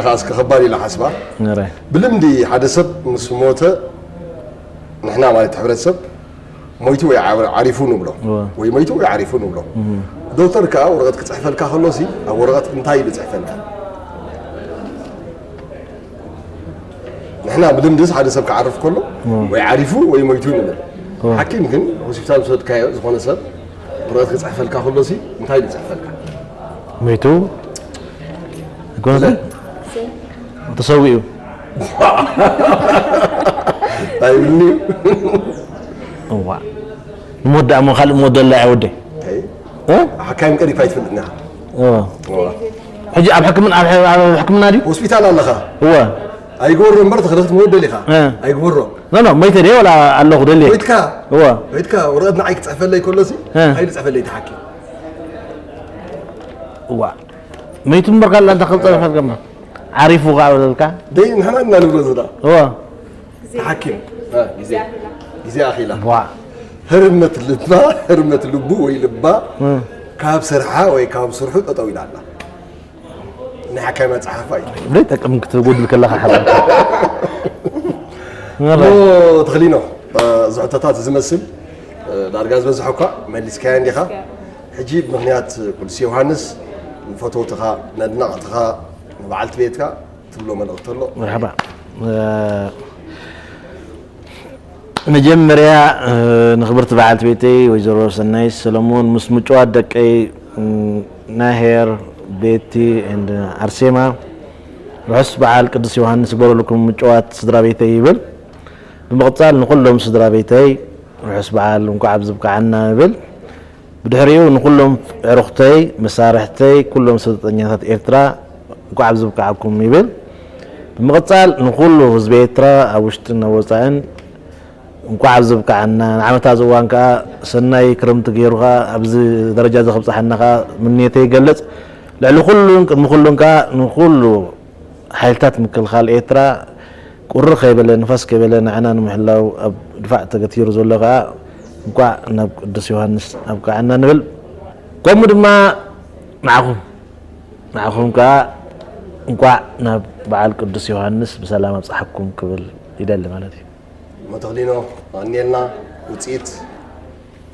ከኣ እስከ ከባድ ኢላ ሓስባ። ነረ። ብልምዲ ሓደ ሰብ ምስ ሞተ ንሕና ማለት ሕብረተሰብ ሞይቱ ወይ ዓብ-፣ ዓሪፉ ንብሎ። እወ። ወይ ሞይቱ ወይ ዓሪፉ ንብሎ። እም። ዶክተር ከኣ ወረቐት ክጽሕፈልካ ከሎ ሲ ኣብ ወረቐት እንታይ ይጽሕፈልካ? ንሕና ብልምድስ ሓደ ሰብ ክዓርፍ ከሎ እወ። ወይ ዓሪፉ ወይ ሞይቱ ንብል። እወ። ሓኪም ግን ሆስፒታል ዝወሰድካዮ ዝኾነ ሰብ ወረቐት ክጽሕፈልካ ከሎ ሲ እንታይ ይጽሕፈልካ? ሞይቱ? ኣይኮነን? ተሰዊኡ። ኣይብልን'ዩ። እዋ። ንሞት ደኣ እሞ ካልእ ሞት ደላ እያ ወደይ። ኣይ። እ? ሓካይም ቀሪብካ ኣይትፈልጥን ኢኻ። እዋ። እዋ። ሕጂ ኣብ ሕክምና፣ ኣብ ሕ-፣ ኣብ ሕክምና ድዩ? ሆስፒታል ኣለኻ። እዋ። ኣይግበሮ እምበር ተኽለ ክትሞት ደሊኻ። እ። ኣይግበሮ። ኖ፣ ኖ፣ ሞይተ ድየ ወላ ኣለኹ ደልየ? ሞይትካ? እዋ። ሞይትካ፣ ወረቐት ንዓይ ክጽሕፈለይ ከሎሲ፣ እ። ኣይልጽሕፈለይ እቲ ሓኪም። እዋ። መይቱ እምበር ካልእ ኣንታ ክልተ ነፋር ገማ። ዓሪፉ ከኣ በለልካ። ደይ ንሕና ኢና ንብሎ ዝዳ። እዋ። ሓኪም። እ፣ ግዜ። ግዜ ኣኺላ። ዋ። ህርመት ልባ፣ ህርመት ልቡ ወይ ልባ እ። ካብ ስርሓ ወይ ካብ ስርሑ ጠጠው ኢላ ኣላ። ናይ ሓካይም ኣጸሓሕፋ እዩ። ዘይጠቅም ክትጎድል ከለኻ ሓራ። እሞ ተኽሊኖ፣ እ፣ እዚ ሕቶታት ዝመስል፣ እ፣ ዳርጋ ዝበዝሐ እኳ መሊስካዮ እንዲኻ። ሕጂ ብምኽንያት ቅዱስ ዮሃንስ ንፈተውትኻ፣ ነድነቕትኻ፣ ንበዓልቲ ቤትካ ትብሎ መልእኽቲ ኣሎ? መርሓባ። እ፣ መጀመርያ፣ እ፣ ንኽብርቲ በዓልቲ ቤተይ ወይዘሮ ሰናይት ሰለሞን ምስ ምጭዋት ደቀይ፣ እ፣ ናሄር፣ ቤቲ and ኣርሴማ ርሑስ በዓል ቅዱስ ዮሃንስ ይግበረልኩም ምጭዋት ስድራ ቤተይ ይብል። ብምቕጻል ንኹሎም ስድራ ቤተይ ርሑስ በዓል እንኳዕ ኣብዚ ብቅዓና ይብል። ብድሕሪኡ ንኹሎም ኣዕሩኽተይ፣ መሳርሕተይ፣ ኩሎም ስደተኛታት ኤርትራ እንኳዕ ኣብዚ ብቅዓኩም ይብል። ብምቕጻል ንኹሉ ህዝቢ ኤርትራ ኣብ ውሽጥን ኣብ ወጻእን እንኳዕ ኣብዚ ብቅዓና። ንዓመታ እዚ እዋን ከኣ ሰናይ ክረምቲ ገይሩ ከኣ ኣብዚ ደረጃ እዚ ከብጽሓና ከኣ ምንየተይ ይገልጽ። ልዕሊ ኩሉን ቅድሚ ኩሉን ከኣ ንኹሉ ሓይልታት ምክልኻል ኤርትራ ቁሪ ከይበለ፣ ንፋስ ከይበለ ንዓና ንምሕላው ኣብ ድፋዕ ተገቲሩ ዘሎ ከኣ እንቋዕ ናብ ቅዱስ ዮሃንስ ኣብቅዓና ንብል። ከምኡ ድማ ንዓኹም፣ ንዓኹም ከኣ እንቋዕ ናብ በዓል ቅዱስ ዮሃንስ ብሰላም ኣብጽሓኩም ክብል ይደሊ ማለት እዩ። እሞ ተኽሊኖ፣ ኣቐንየልና። ውጽኢት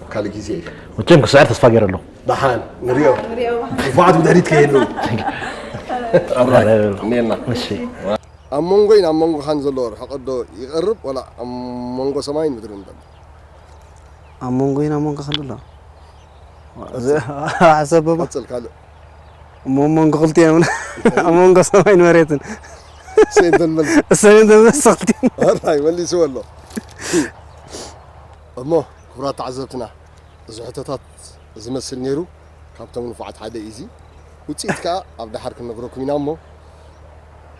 ኣብ ካልእ ግዜ እዩ። መቸም ክስዕር ተስፋ ገይረ ኣለኹ። ደሓን ንሪኦ። ንሪኦ። ንፉዓት ብድሕሪት ከይህልዉ። ኣራይ፣ እኔና። እሺ። ኣብ መንጎይን ኣብ መንጎኻን ዘሎ ርሕቀት ዶ ይቐርብ፣ ወላ ኣብ መንጎ ሰማይን ምድርን ዘሎ? ኣብ መንጎይን ኣብ መንጎኻን ዘሎ? እዚ ሓሰብ እሞ። ቀጽል፣ ካልእ። እሞ ኣብ መንጎ ክልቲኦም፣ ኣብ መንጎ ሰማይን መሬትን። ሰይንተን መልሲ። ሰይንተን መልሲ ክልቲኦም። ኣራይ፣ መሊስዎ ኣሎ። እሞ፣ ክቡራት ተዓዘብትና፣ እዚ ሕቶታት ዝመስል ነይሩ፣ ካብቶም ንፉዓት ሓደ እዩ እዚ። ውጽኢት ከኣ ኣብ ደሓር ክንነግረኩም ኢና እሞ፣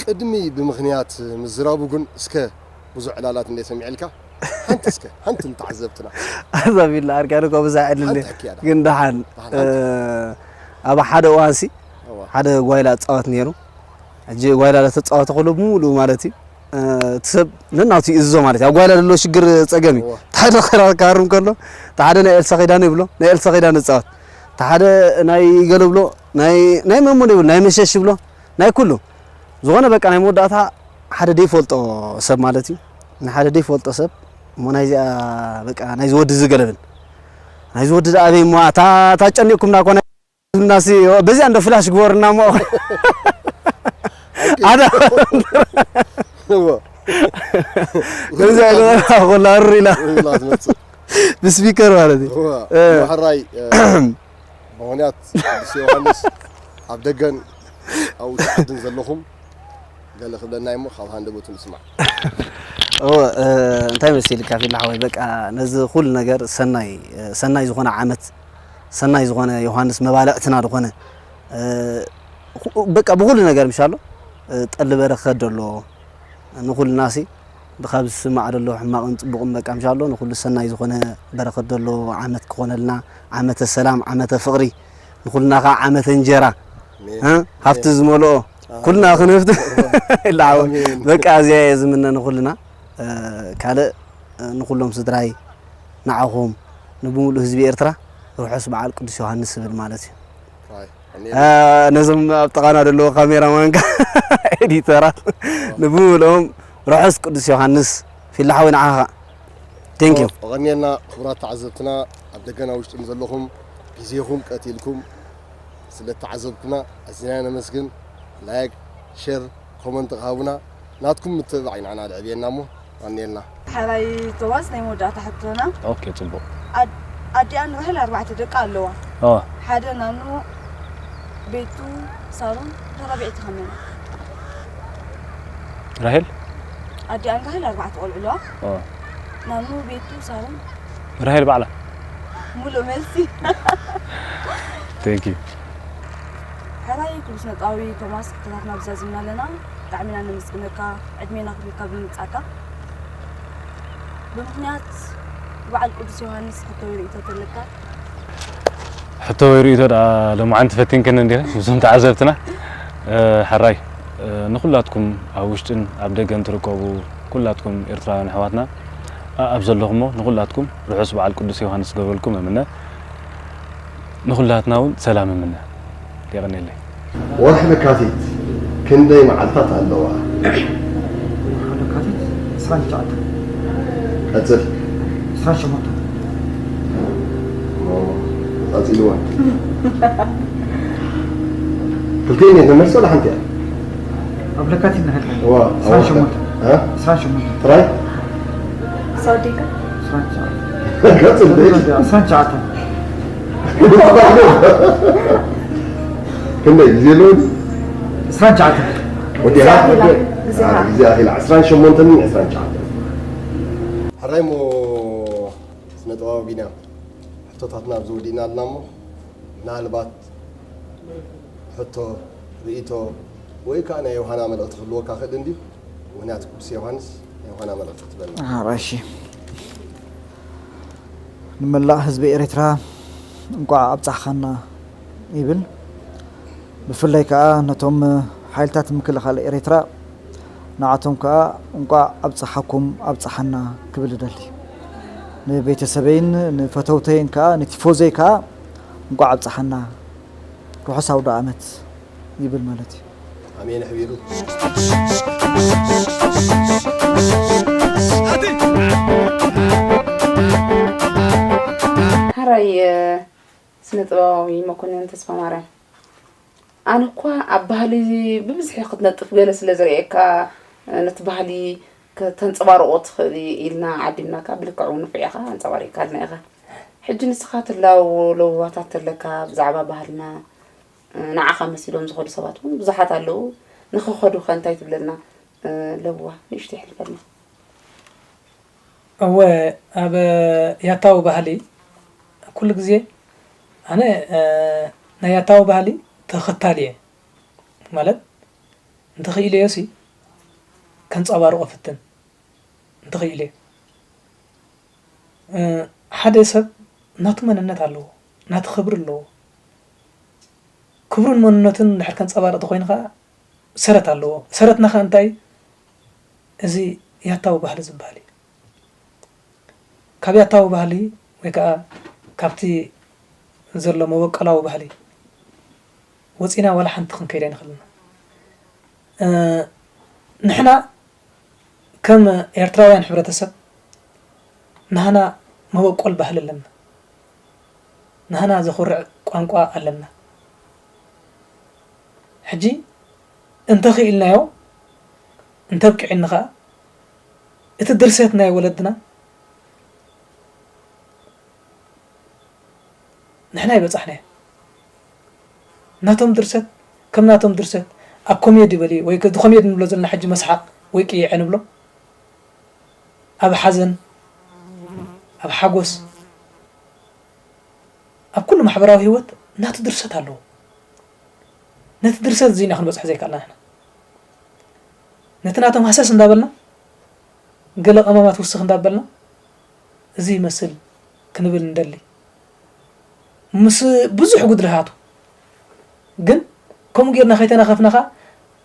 ቅድሚ ብምኽንያት ምዝራቡ ግን እስከ ብዙሕ ዕላላት እንደ ሰሚዐልካ፣ ሓንቲ እስከ፣ ሓንቲ ንተዓዘብትና። ኣዛ ቢላ ኣርካን እኮ ብዙሕ ዕድል ሓንቲ ሕክያ ዳ። ግን ደሓን፣ ደሓን፣ እ፣ ሓንቲ። ኣብ ሓደ እዋንሲ፣ እዋ። ሓደ ጓይላ እጻወት ነይሩ። ሕጂ ጓይላ ለተጻወተ ከሎ ብምሉኡ ማለት እዩ። እ፣ እቲ ሰብ ነናቱ ይእዝዞ ማለት እዩ። ኣብ ጓይላ ዘሎ ሽግር ጸገም እዩ። እዋ። እቲ ሓደ ክራ-፣ ክሃርም ከሎ፣ እቲ ሓደ ናይ ኤልሳ ኪዳነ ይብሎ፣ ናይ ኤልሳ ኪዳነ ይጻወት። እቲ ሓደ ናይ ገለ ብሎ፣ ናይ፣ ናይ መሞን ይብሎ፣ ናይ መሸሽ ይብሎ፣ ናይ ኩሉ። ዝኾነ በቃ ናይ መወዳእታ ሓደ ደይፈልጦ ሰብ ማለት እዩ። ንሓደ ደይፈልጦ ሰብ፣ እሞ ናይዚኣ በቃ ናይዚ ወዲ እዚ ገለብል። ናይዚ ወዲ ደኣ ኣበይ እሞ፣ ኣታ፣ ኣታ ጨኒቕኩምና እኮ ናይ ናሲ፣ በዚኣ እንዶ ፍላሽ ግበሩና እሞ። ኣዳ። እዎ። በዚኣ ኢለ ኮላ ሩር ኢላ። ሩር ኢላ ትመጽእ። ብስፒከር ማለት እዩ። እዎ። እ። ማሕራይ፣ እ፣ ብምኽንያት ቅዱስ ዮሃንስ ኣብ ደገን ኣብ ውሽጢ ዓድን ዘለኹም ገለ ክብለና እሞ ካብ ሃንደበቱ ንስማዕ። እዎ፣ እ፣ እንታይ መሲልካ ፊላ ሓወይ፣ በቃ ነዚ ኩሉ ነገር ሰናይ፣ እ፣ ሰናይ ዝኾነ ዓመት፣ ሰናይ ዝኾነ ዮሃንስ መባልዕትና ዝኾነ፣ እ፣ ኩ-፣ በቃ ብኹሉ ነገር ምሻሎ፣ እ፣ ጠሊ በረኸት ደሎ ንኹልናሲ ብካብ ዝስማዕ ደሎ ሕማቕን ጽቡቕን በቃ ምሻሎ ንኹሉ ሰናይ ዝኾነ በረኸት ደሎ ዓመት ክኾነልና፣ ዓመተ ሰላም፣ ዓመተ ፍቕሪ፣ ንኹልና ኸዓ ዓመተ እንጀራ፣ ኣሜን። እ፣ ሃፍቲ ኣሜን። ዝመልኦ፣ ኣሜን። ኩልና ክንህፍቲ። ኣሜን። ኢላ ዓወት። ኣሜን። በቃ እዚኣ እየ ዝምነ ንኹልና። እ፣ ካልእ፣ እ፣ ንኹሎም ስድራይ፣ ንዓኹም፣ ንብሙሉእ ህዝቢ ኤርትራ ርሑስ በዓል ቅዱስ ዮሃንስ ዝብል ማለት እዩ። ኣይ፣ ኣሜን። እ፣ ነዞም ኣብ ጥቓና ዘለዉ ካሜራማንካ ኤዲተራት ንብምልኦም ርሑስ ቅዱስ ዮሃንስ። ፊላ ሓወይ ንዓኻ። Thank you። የቐንየልና። ክቡራት ተዓዘብትና ኣብ ደገና ውሽጥን ዘለኹም ግዜኹም ቀቲልኩም ስለ ተዓዘብኩና ኣዚና ነመስግን። ላይክ፣ ሸር፣ ኮመንት ክሃቡና ናትኩም ምትብባዕ እዩ ንዓና ዘዕብየና እሞ የቐንየልና። ሕራይ ቶማስ ናይ መወዳእታ ሕቶና። ኦኬ ጽቡቅ። ኣዲኣን ራሄል ኣርባዕተ ደቂ ኣለዋ። ኦ ሓደ ናኑ ቤቱ ሳሮን ተረቢዒ ተኸመነ። ራሄል ኣዲኣን ራሄል ኣርባዕተ ቆልዑ ኣለዋ። ኦ ናኑ ቤቱ ሳሮን ራሄል ባዕላ። ሙሉእ መልሲ። Thank you። ሕራይ ክቡር ስነጥበባዊ ቶማስ ሕቶታትና ብዛዚምና ኣለና። ብጣዕሚ ኢና ነመስግነካ ዕድሜና ክብልካ ብምምጻእካ። ብምኽንያት በዓል ቅዱስ ዮሃንስ ሕቶ ወይ ርእይቶ ተለካ? ሕቶ ወይ ርእይቶ ደኣ ሎማዓንቲ ፈቲንክኒ እንዲኺ ምስዞም ተዓዘብትና። ሕራይ ንኹላትኩም ኣብ ውሽጥን ኣብ ደገን ትርከቡ ኩላትኩም ኤርትራውያን ኣሕዋትና ኣብ ዘለኹሞ ንኹላትኩም ርሑስ በዓል ቅዱስ ዮሃንስ ገብረልኩም እምነ። ንኹላትና እውን ሰላም እምነ። የቐንየለይ። ወርሒ ለካቲት ክንደይ መዓልታት ኣለዋ? ወርሒ ለካቲት ዕስራን ትሽዓተን። ቀጽል። ዕስራን ሸሞንተን። ቀጺልዋ። ክልቲኤን እየን መልሲ ወላ ሓንቲ እያ? ኣብ ለካቲት ንሕልካ። እዋ፣ ዕስራን ሸሞንተን። እ? ዕስራን ሸሞንተን። ጥራይ? ሳውዲካ? ዕስራን ትሽዓተን። ቀጽል በይ። ዕስራን ትሽዓተን። ክንደይ ግዜ ኣለዎ? ዕስራን ትሽዓተን። ወዲኻ? ግዜ ኣኺላ። ዕስራን ሸሞንተን ዕስራን ትሽዓተን። ሕራይ እሞ ስነ ጥበባዊ ቢንያም ሕቶታትና ኣብዚ ወዲእና ኣለና እሞ ምናልባት ሕቶ ርእይቶ ወይ ከዓ ናይ ዮሃና መልእኽቲ ክህልወካ ክእል እንድዩ ምክንያቱ ቅዱስ ዮሃንስ ናይ ዮሃና መልእኽቲ ክትበልና። እሺ ንመላእ ህዝቢ ኤርትራ እንቋዕ ኣብጻሕኻና ይብል። ብፍላይ ከኣ ነቶም ሓይልታት ምክልኻል ኤርትራ ንዓቶም ከኣ እንቋዕ ኣብጻሓኩም ኣብጻሓና ክብል እደሊ። ንቤተሰበይን ንፈተውተይን ከኣ ንቲፎዘይ ከኣ እንቋዕ ኣብጻሓና ርሑስ ኣውደ ኣመት ይብል ማለት እዩ። ኣሜን ኣሕቢሩ። ሕራይ ስነ ጥበባዊ መኮንን ተስፋማርያም ኣነ እኳ ኣብ ባህሊ ብብዝሒ ክትነጥፍ ገለ ስለ ዝርእየካ ነቲ ባህሊ ከተንጸባርቖ ትኽእል ኢልና ዓዲምናካ ብልክዕ እውን ንፉዕ ኢኻ ኣንጸባሪቕካልና ኢኻ። ሕጂ ንስኻ ትላበዎ ለበዋታት ተለካ ብዛዕባ ባህልና ንዓኻ መሲሎም ዝኸዱ ሰባት እውን ብዙሓት ኣለዉ። ንኽኸዱ ከ እንታይ ትብለና? ለበዋ ንእሽተይ ሕልፈልና። እወ ኣብ ያታዊ ባህሊ ኩሉ ግዜ ኣነ ናይ ያታዊ ባህሊ ተኸታሊ እየ ማለት እንተኽኢለዮ ሲ ከንፀባርቆ ፍትን እንተኽኢለዮ ሓደ ሰብ ናቱ መንነት ኣለዎ ናቱ ክብሪ ኣለዎ ክብሩን መንነቱን እንድሕር ከንፀባርቕ ተኮይኑ ከዓ ሰረት ኣለዎ። ሰረትና ከ እንታይ እዩ? እዚ ያታዊ ባህሊ ዝበሃል እዩ። ካብ ያታዊ ባህሊ ወይ ከዓ ካብቲ ዘሎ መበቆላዊ ባህሊ ወፂና ዋላ ሓንቲ ክንከይድ ኣይንኽእልን ኢና። ንሕና ከም ኤርትራውያን ሕብረተሰብ ናህና መበቆል ባህሊ ኣለና። ናህና ዘኹርዕ ቋንቋ ኣለና። ሕጂ እንተኽኢልናዮ እንተብቂዕኒ ኸዓ እቲ ድርሰት ናይ ወለድና ንሕና ይበጻሕናዮ። ናቶም ድርሰት ከም ናቶም ድርሰት ኣብ ኮሜዲ በሊ ወይ ኮሜዲ ንብሎ ዘለና ሕጂ መስሓቕ ወይ ቅይዐ ንብሎ ኣብ ሓዘን ኣብ ሓጎስ ኣብ ኩሉ ማሕበራዊ ህይወት ናቱ ድርሰት ኣለዎ። ነቲ ድርሰት እዚ ኢና ክንበጽሖ ዘይከኣልና ንሕና። ነቲ ናቶም ሃሰስ እንዳበልና ገለ ቀማማት ውስኽ እንዳበልና እዚ ይመስል ክንብል ንደሊ። ምስ ብዙሕ ጉድለታቱ ግን ከምኡ ጌርና ከይተናኸፍና ኸዓ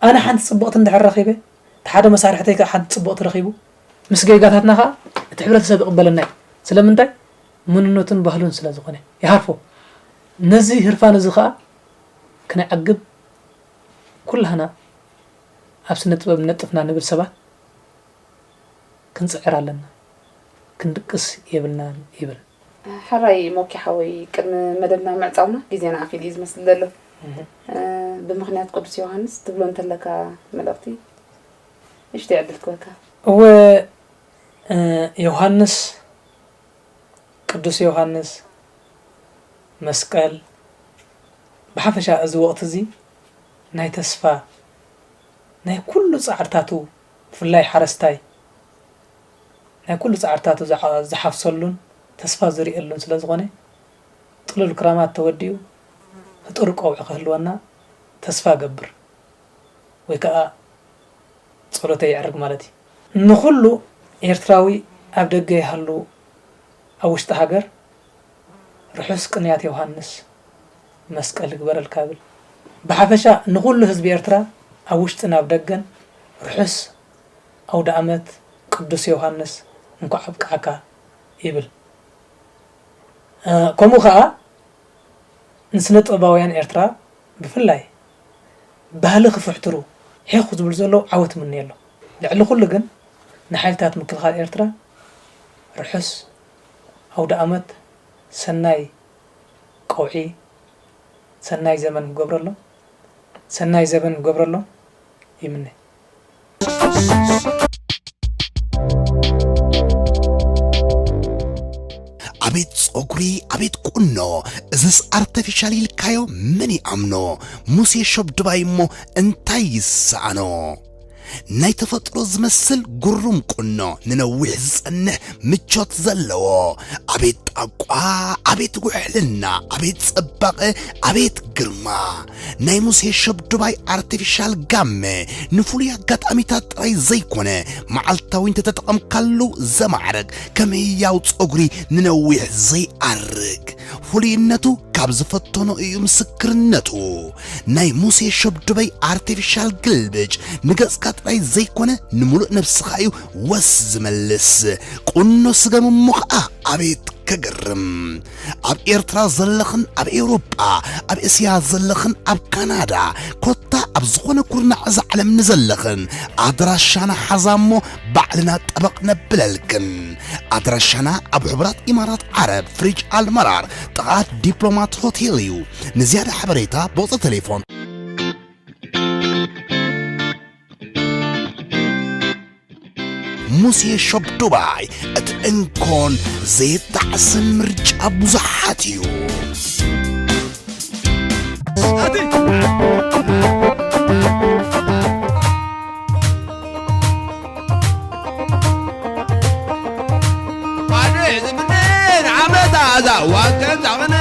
ኣነ ሓንቲ ጽብቕቲ እንድሕር ረኺበ እቲ ሓደ መሳርሕተይ ከዓ ሓንቲ ጽብቕቲ ረኺቡ ምስ ጌጋታትና ኸዓ እቲ ሕብረተሰብ ይቕበለና እዩ። ስለምንታይ? መንነቱን ባህሉን ስለ ዝኾነ ይሃርፎ። ነዚ ህርፋን እዚ ኸዓ ክነዕግብ ኩላህና ኣብ ስነ ጥበብ ነጥፍና ንብል ሰባት ክንጽዕር ኣለና፣ ክንድቅስ የብልናን ይብል። ሕራይ ሞኪ ሓወይ፣ ቅድሚ መደብና ምዕጻውና ግዜና ኣኺሉ እዩ ዝመስል ዘሎ። እህ። እ፣ ብምኽንያት ቅዱስ ዮሃንስ ትብሎ እንተለካ መልእኽቲ ንእሽተይ ዕድል ክበካ። እወ፣ እ፣ ዮሃንስ፣ ቅዱስ ዮሃንስ፣ መስቀል፣ ብሓፈሻ እዚ ወቕቲ እዚ ናይ ተስፋ፣ ናይ ኩሉ ጻዕርታቱ፣ ብፍላይ ሓረስታይ፣ ናይ ኩሉ ጻዕርታቱ ዝዓ-፣ ዝሓፍሰሉን ተስፋ ዝርእየሉን ስለ ዝኾነ፣ ጥሉል ክራማት ተወዲኡ፣ ህጡር ቀውዒ ክህልወና ተስፋ እገብር። ወይ ከኣ ጸሎተይ የዕርግ ማለት እዩ። ንኹሉ ኤርትራዊ ኣብ ደገ ይሃሉ ኣብ ውሽጢ ሃገር ርሑስ ቅንያት ዮሃንስ መስቀል ይግበረልካ እብል። ብሓፈሻ ንኹሉ ህዝቢ ኤርትራ ኣብ ውሽጥን ኣብ ደገን ርሑስ ኣውደ ኣመት ቅዱስ ዮሃንስ እንኳዕ ኣብቅዓካ ይብል። እ፣ ከምኡ ኸኣ ንስነ ጥበባውያን ኤርትራ ብፍላይ ባህሊ ክፍሕትሩ ሒኽ ዝብሉ ዘለዉ ዓወት እምነየሎም። ልዕሊ ኩሉ ግን ንሓይልታት ምክልኻል ኤርትራ ርሑስ ኣውደ ኣመት፣ ሰናይ ቀውዒ፣ ሰናይ ዘመን ክገብረሎም፣ ሰናይ ዘበን ክገብረሎም ይምነ። ኣቤት ጸጉሪ፣ ኣቤት ቁኖ፣ እዝስ ኣርተፊሻል ኢልካዮ መን ይኣምኖ? ሙሴ ሸብድባይ እሞ እንታይ ይሰኣኖ? ናይ ተፈጥሮ ዝመስል ግሩም ቁኖ፣ ንነዊሕ ዝጸንሕ ምቾት ዘለዎ። ኣቤት ጣቋ፣ ኣቤት ውሕልና፣ ኣቤት ጽባቐ፣ ኣቤት ግርማ። ናይ ሙሴ ሸብዱባይ ኣርቲፊሻል ጋመ ንፍሉይ ኣጋጣሚታት ጥራይ ዘይኮነ፣ መዓልታዊ እንተተጠቐምካሉ ዘማዕርግ፣ ከም ህያው ጸጉሪ ንነዊሕ ዘይኣርግ። ፍሉይነቱ ካብ ዝፈተኖ እዩ ምስክርነቱ። ናይ ሙሴ ሸብዱባይ ኣርቲፊሻል ግልብጭ ንገጽካ ጥራይ ዘይኮነ፣ ንምሉእ ነብስኻ እዩ ወስ ዝመልስ። ቁኖ ስገም እሞ ኸኣ ኣቤት ከገርም! ኣብ ኤርትራ ዘለኽን ኣብ ኤውሮጳ፣ ኣብ እስያ ዘለኽን ኣብ ካናዳ፣ ኮታ ኣብ ዝኾነ ኩርናዕ እዛ ዓለም ንዘለኽን፣ ኣድራሻና ሓዛ እሞ ባዕልና ጠበቕ ነብለልክን። ኣድራሻና ኣብ ሕቡራት ኢማራት ዓረብ፣ ፍሪጅ ኣልመራር፣ ጥቓ ዲፕሎማት ሆቴል እዩ። ንዝያዳ ሓበሬታ ብቑጽሪ ቴሌፎን። ሙሴ ሾፕ ዱባይ፣ እቲ እንኮን ዘየጣዕስን ምርጫ ብዙሓት እዩ። ኣነ ዝምነን ዓመታ እዛ ዋን ከምዛ ቕነ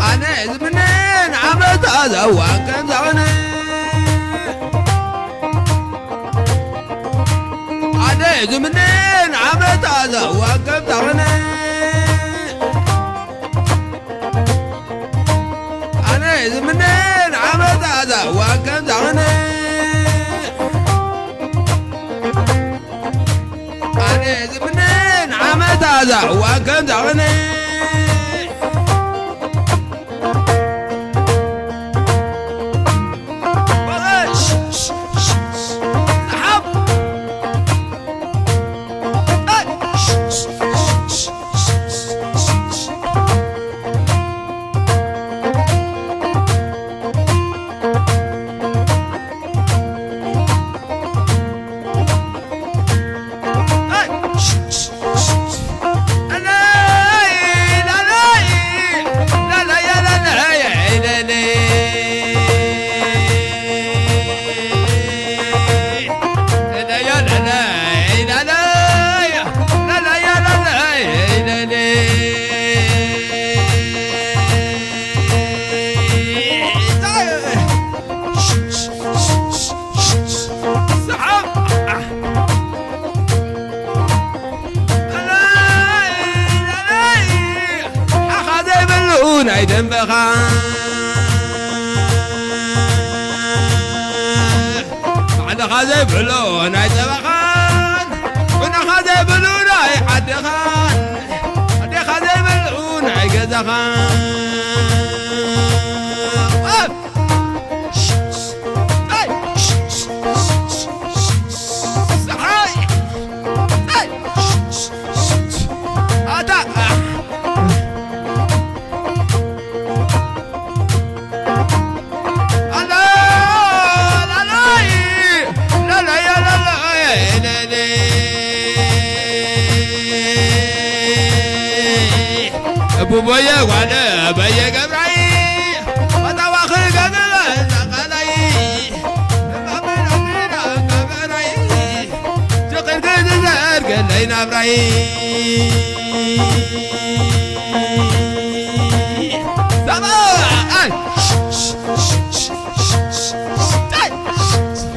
ኣነ ዝምነን ዓመታ እዛ ዋን ከምዛ ቕነ ኣነ ዝምነን ዓመታ እዛ ዋን ከምዛ ቕነ ኣነ ዝምነን ዓመታ እዛ ዋን ከምዛ ቕነ ኣነ ዝምነን ዓመታ እዛ ዋን ከምዛ ቕነ ሓኻ ዘይብሉ ናይ ደንበኻ ባዕልኻ ዘይብሉ ናይ ጸባኻን ቡናኻ ዘይብሉ ናይ ዓድኻን ኣዴኻ ዘይብሉ ናይ ገዛኻ ቦየ ጓለ በየ ገብራይ፣ ወጣዋ ክገግበ ዘቃላይ፣ እባበረቢና ገበራይ፣ ጀቕርግር ዘርገለይ ናብራይ። ሰባ፣ ኣይ፣ ኣይ፣ ኣይ፣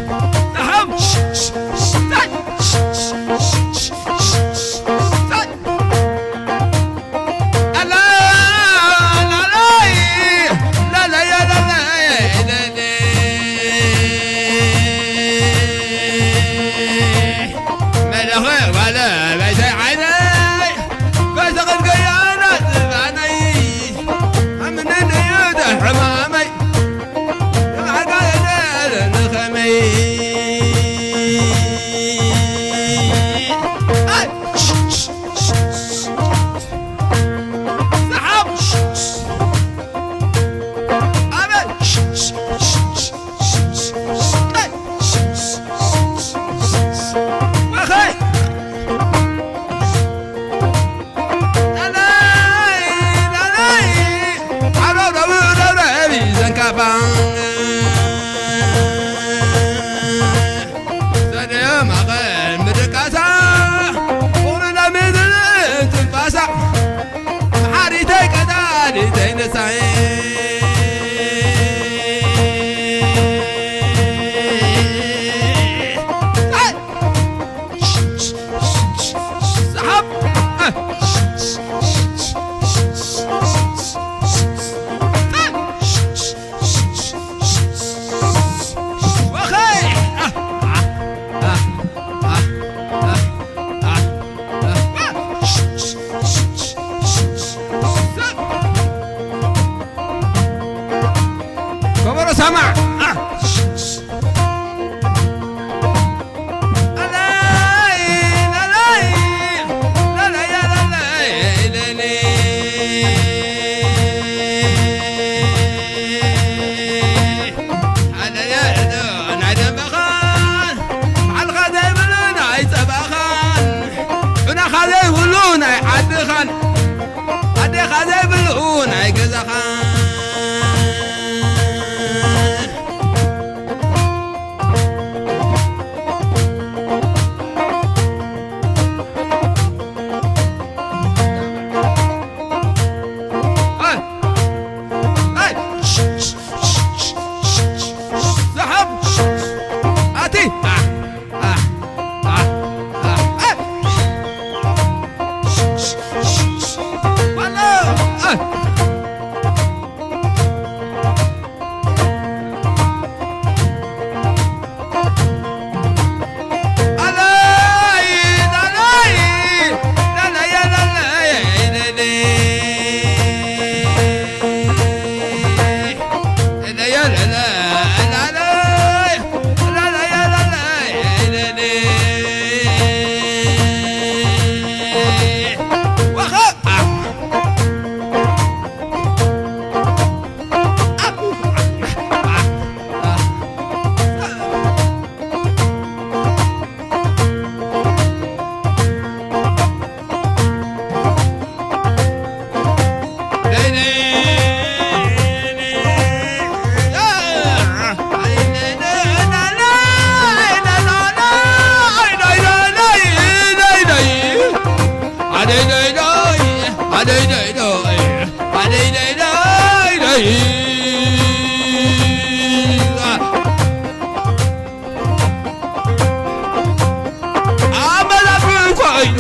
ኣመላክ ኮይኑ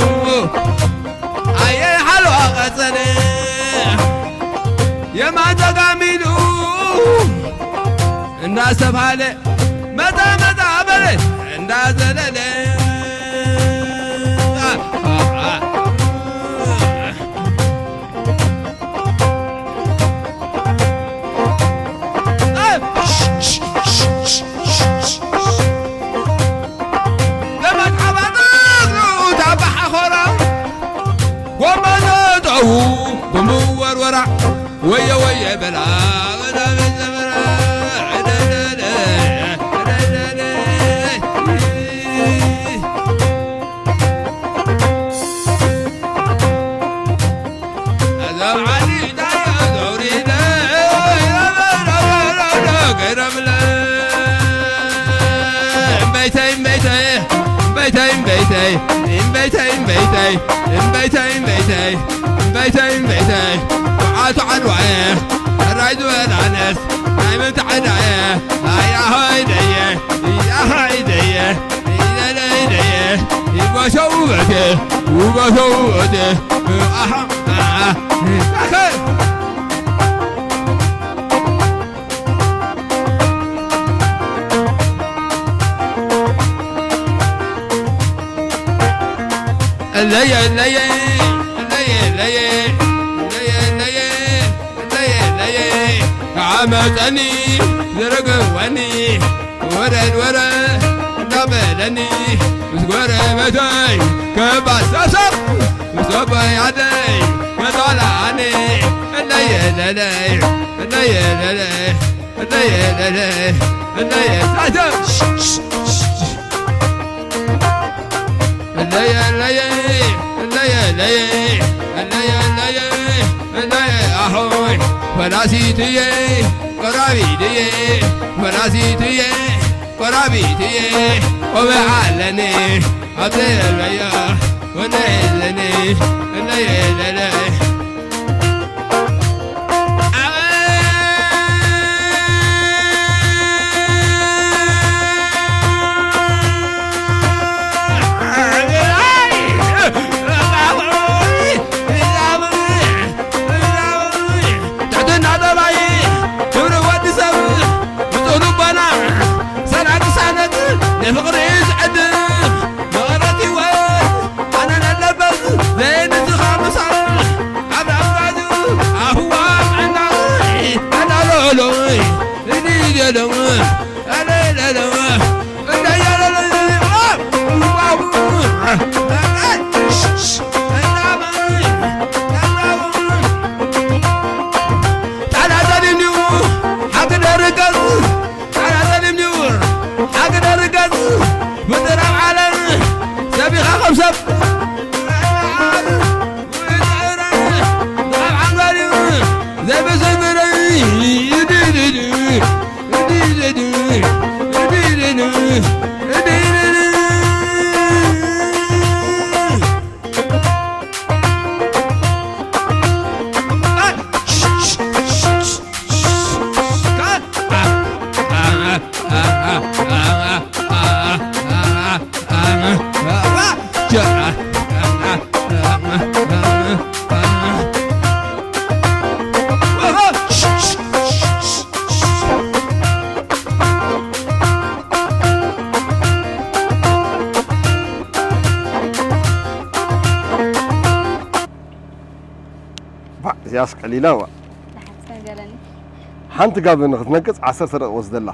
ኣየ ሓሎ ቀጸለ የማን ጸጋም ኢሉ እንዳስተብሃለ መጣ መጣ በለ እንዳዘለለ ጎመዘጠው ጉምወርወራ ወየ ወየ በላ እምበይተይ እምበይተይ እምበይተይ እምበይተይ እምበይተይ እምበይተይ እምበይተይ እምበይተይ በዓቱ ዓድዋየ ሕራይ ዝበላነስ ናይ ምንታይ ዕዳየ ኣያ ሆይ ደየ እያ ሆይ ደየ ኢለለይ ደየ ይጎሾ ውበቴ ውጎሾ ውበቴ ኣሃ ኣሃ ለየ ለየ ለየ ለየ ለየ ለየ ለየ ለየ ዓመፀኒ ዝረገወኒ ወረድ ወረድ እንዳበለኒ ምስ ጎረቤተይ ከባሳሳብ ምስ ኣቦይ ኣደይ ከጣላኒ ለየ ለለይ ለየ ለለይ ለየ ለለይ ለየ ሳተ ለየ ለየ ለየ ለየ ለየ ለየ ለየ ኣሆይ ፈላሲትየ ቆራቢትየ ፈላሲትየ ቆራቢትየ ቆበ ኣለኒ ኣብ ዘየለዮ ወነ የለኒ ለየ ለለ ትሕትና ጠባይ ክብሪ ወዲ ሰብ ንጹህ ልቦና ሰላም ቅሳነት ንፍቕሪ ዝዕድም መቐረት ህይወት ኣነ ነለበት ዘይንስኻ ምሳል ኣብ ኣፍራዙ ኣህዋ ዕናቕ ኣዳሎሎ ንዲደሎ ኣለለሎ እዚኣስ ቀሊላ ዋ። ሓንቲ ጋብ ንክትነቅጽ ዓሰርተ ደቂቕ ወስደላ።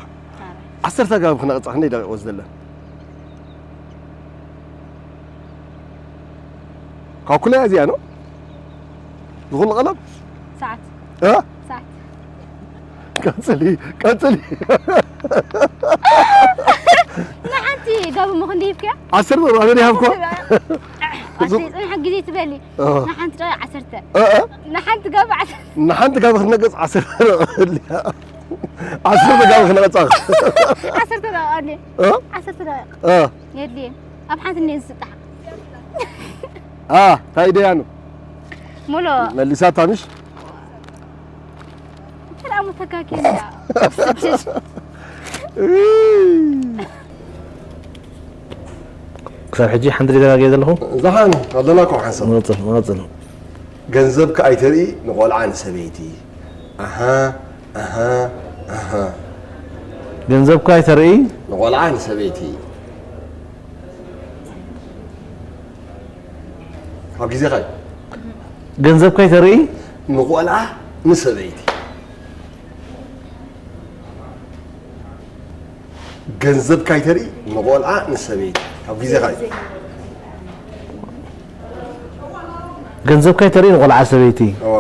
ዓሰርተ ጋብ ክነቅጻ ክንደይ ደቂቕ ወስደላ? ካልኩለያ እዚኣ ነው ዝኹሉ ቀለም ሰዓት እ? ሰዓት ቀጽሊ ቀጽሊ ንሓንቲ ጋብ ምኹን ዲብክያ ዓሰርተ ደቂቕ ኣበይ ሃብኳ? ኣቲ ጽንሕ ግዜ ትበሊ እ። ንሓንቲ ደቂቕ ዓሰርተ እ፣ እ። ንሓንቲ ጋብ ዓሰርተ ንሓንቲ ጋብ ክትነቅጽ ዓሰርተ ደቂቕ ዓሰርተ ጋብ ክነቅጻ ዓሰርተ ደቂቕ ኣለ እ? ዓሰርተ ደቂቕ እ። የድልየን ኣብ ሓንቲ እኔ ዝስጣሕ ኣ ታይ ደያኑ ሙሉ መሊሳታ ምሽ ተላሙ ተካኪ ክሳብ ሕጂ ሓንቲ ደጋጊ ዘለኹ ዝሓን ኣለና ኮ ሓንሳብ መቐፅል መቐፅል ገንዘብካ ኣይተርኢ ንቆልዓ ንሰበይቲ ኣሃ ኣሃ ኣሃ ገንዘብካ ኣይተርኢ ንቆልዓ ንሰበይቲ ካብ ግዜኻ እዩ ገንዘብካ ኣይተርኢ ንቆልዓ ንሰበይቲ ገንዘብካ ኣይተርኢ ንቆልዓ ንሰበይቲ ካብ ግዜኻ እዩ ገንዘብካ ኣይተርኢ ንቆልዓ ሰበይቲ እዋ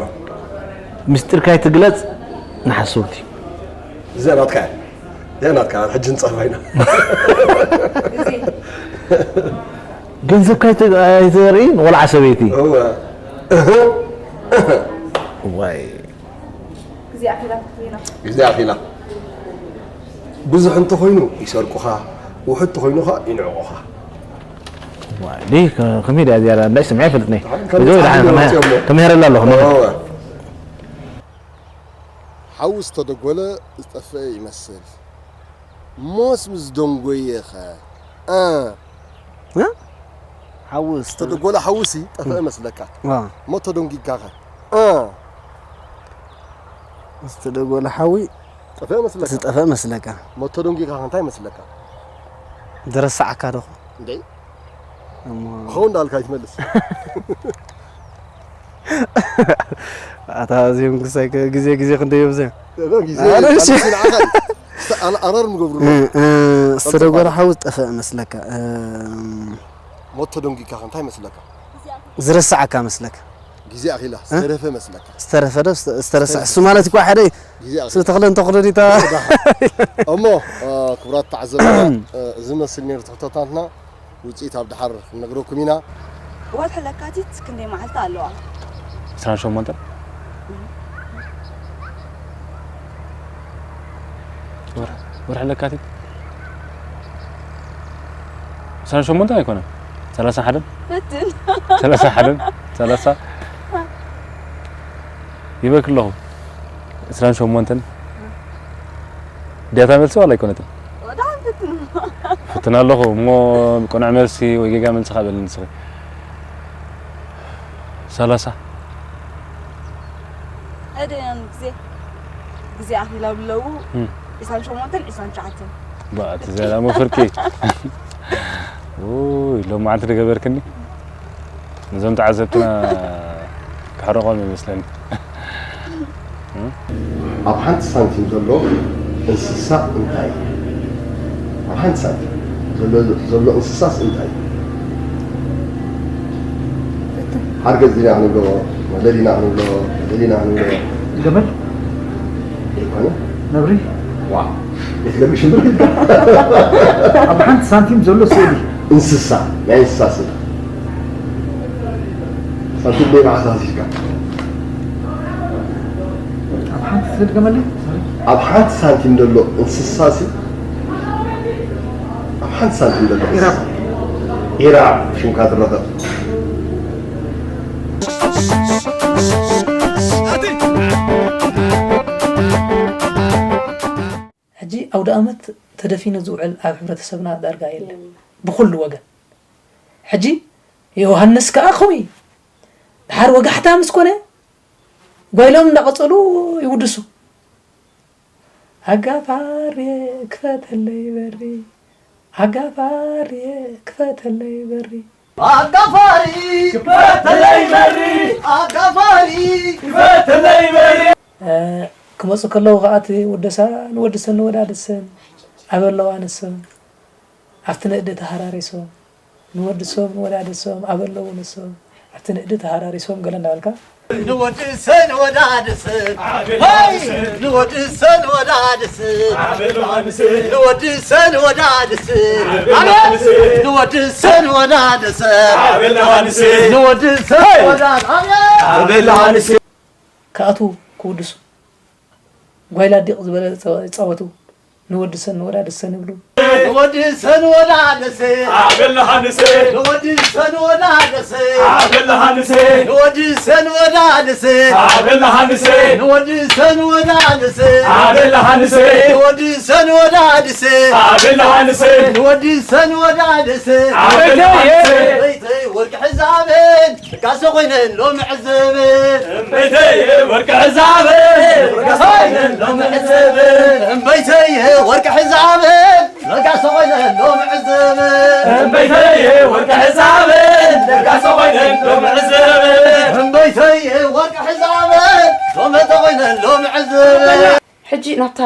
ምስጢርካ ኣይትግለፅ ንሓሰውቲ እዚኣ ናትካ እያ እዚኣ ናትካ ሕጂ ንፀርፋ ኢና ገንዘብካ ኣይተ- ኣይተርኢ ንቆልዓ ሰበይቲ እዋ ዋይ ግዜ ኣኺላ ብዙሕ እንተኾይኑ ይሰርቁኻ ውሑድ ተኾይኑ ኸ ይንዕቑኻ ዲ ከመይ ድያ ዝያዳ እንዳይ ስምዐ ይፈልጥኒ። ከም እዚ ወይ ጻዕዳ ደሓን ግን ተመሃ- ወፂኦም እሞ። ተመሃረላ ኣለኹ። እወ። ሓዊ ዝተደጎለ ዝጠፍአ ይመስል። ሞስ ምስ ደንጎየ ኸ? እ። እ? ሓዊ ዝተ- ዝተደጎለ ሓዊሲ ጠፍአ መስለካ። ዋ፣ እሞ ተደንጊግካ ኸ? እ። ዝተደጎለ ሓዊ ጠፍአ መስለካ። ዝጠፈ መስለካ። እሞ ተደንጊግካ ኸ እንታይ መስለካ? ዝረሳዓካ ዶኹ። እንዴ? እሞ ኸው እንዳልካ ይትመልስ። ኣታ እዚኦም ክሳይ ከ- ግዜ ግዜ ክንደይ የብዘ። ግዜ ኣረ፣ እሺ። ማለት ንዓኻ እዩ። ስተ-፣ ኣነ-፣ ኣረር ንገብሩ። እ፣ እ፣ ዝተደጎለ ሓዊ ዝጠፈ መስለካ። እ፣ ሞት ተደንጊካ ከ እንታይ መስለካ? ዝረሳዓካ መስለካ። ግዜ ኣኺላ ዝተረፈ መስለካ? ዝተረፈ ዶ ዝተ-፣ ዝተረሳ እሱ ማለት እኮ ሓደ እዩ። ግዜ ኣኺላ። እሱ ተኽለ እንተኽሎ ዲታ እሞ፣ እ፣ ክቡራት ተዓዘብትና፣ እ፣ እዚ መስል ነይሩ ትሕቶታትና። ውፅኢት ኣብ ደሓር ክንነግረኩም ኢና። ወርሒ ለካቲት ክንደይ መዓልቲ ኣለዋ? ዕስራን ሸሞንተን ወርሒ ለካቲት ዕስራን ሸሞንተን ኣይኮነን፣ ሰላሳን ሓደን ፈትን ሰላሳ ሓደን ሰላሳ ይበክ ኣለኹ። ዕስራን ሸሞንተን ድያታ መልሲ ዋላ ኣይኮነትን? ወዳን ፈትን ፍትን ኣለኹ እሞ ቅኑዕ መልሲ ወይ ጌጋ መልሲ ካበል ንስኺ ሰላሳ እደን ግዜ ግዜ ኣኺላ ብለው እም። ዕስራን ሸሞንተን ዕስራን ትሽዓተን ባእቲ ዘላሙ ፍርቂ ውይ ሎማዓንቲ ዝገበርክኒ ነዞም ተዓዘብትና ክሕረቖም ይመስለኒ። ኣብ ሓንቲ ሳንቲም ዘሎ እንስሳ እንታይ እዩ? ኣብ ሓንቲ ሳንቲም ዘሎ፣ ዘሎ እንስሳስ እንታይ እዩ? ሓርገጽ ዲና ክንብሎ፣ መለሊና ክንብሎ፣ መለሊና ክንብሎ። ገመል፣ ኣይኮነ? ነብሪ፣ ዋ፣ የትለምሽ እምበር። ኣብ ሓንቲ ሳንቲም ዘሎ ስእሊ። እንስሳ፣ ናይ እንስሳ ስእሊ። ሳንቲም ደይ መዓሳ ሒዝካ። ኣብ ሓንቲ ስእሊ ገመል። ኣብ ሓንቲ ሳንቲም ዘሎ እንስሳ ሲ፣ ኣብ ሓንቲ ሳንቲም ዘሎ እንስሳ። ኢራብ። ኢራብ ሽምካ ትረኸብ። ሕጂ ኣውደ ኣመት ተደፊኑ ዝውዕል ኣብ ሕብረተሰብና ዳርጋ የለን ብኹሉ ወገን። ሕጂ ዮሃንስ ከኣ ከምኡ እዩ። ድሓር ወጋሕታ ምስ ኮነ ጓይሎም እንዳቐጸሉ ይውድሱ። ኣጋፋርየ ክፈተለይ በሪ፣ ኣጋፋርየ ክፈተለይ በሪ። ኣጋፋሪ ክፈተለይ በሪ፣ ኣጋፋሪ ክፈተለይ በሪ። እ፣ ክመጹ ከለዉ ከኣ እቲ ውደሳ ንወድሰን ንወዳድሰን ኣበለዋ ንሶም ኣብቲ ንእዲ ተሃራሪሶም ንወድሶም ንወዳድሶም ኣበለዉ ንሶም ኣብቲ ንእዲ ተሃራሪሶም ገለ እንዳበልካ ንወድሰን ወዳድሰን፣ ወይ ንወድሰን ወዳድሰን፣ ንወድሰን ወዳድሰን፣ ኣቤት ንወድሰን ወዳድሰን፣ ንወድሰን ወዳድ-፣ ኣቤት ክኣትዉ ክውድሱ ጓይላ ዲቕ ዝበለ ይጻወቱ ንወድሰን ንወዳድሰን ይብሉ። ንወድሰን ወዳድሰን፣ ኣቤል ዮሃንስ፣ ንወድሰን ወዳድሰን፣ ኣቤል ዮሃንስ፣ ንወድሰን ወዳድሰን፣ ኣቤል ዮሃንስ፣ ንወድሰን ወዳድሰን፣ ኣቤል ዮሃንስ፣ ንወድሰን ወዳድሰን፣ ኣቤል ዮሃንስ፣ ንወድሰን ወዳድሰን። ኣቤል ዮሃንስ። እምበይተይ ወርቂ ሕዛበን ለጋሰ ኮይነን ሎሚ ዕዘበን። እምበይተይ ወርቂ ሕዛበን ለጋሰ ኮይነን ሎሚ ዕዘበን። እምበይተይ ወርቂ ሕዛበን ለጋሰ ኮይነን ሎሚ ዕዘበን። እምበይተይ ወርቂ ሕዛበን ለጋሰ ኮይነን ሎሚ ዕዘበን። እምበይተይ ወርቂ ሕዛበን ሎሚ ተኮይነን ሎሚ ዕዘበን። ሕጂ ናብታ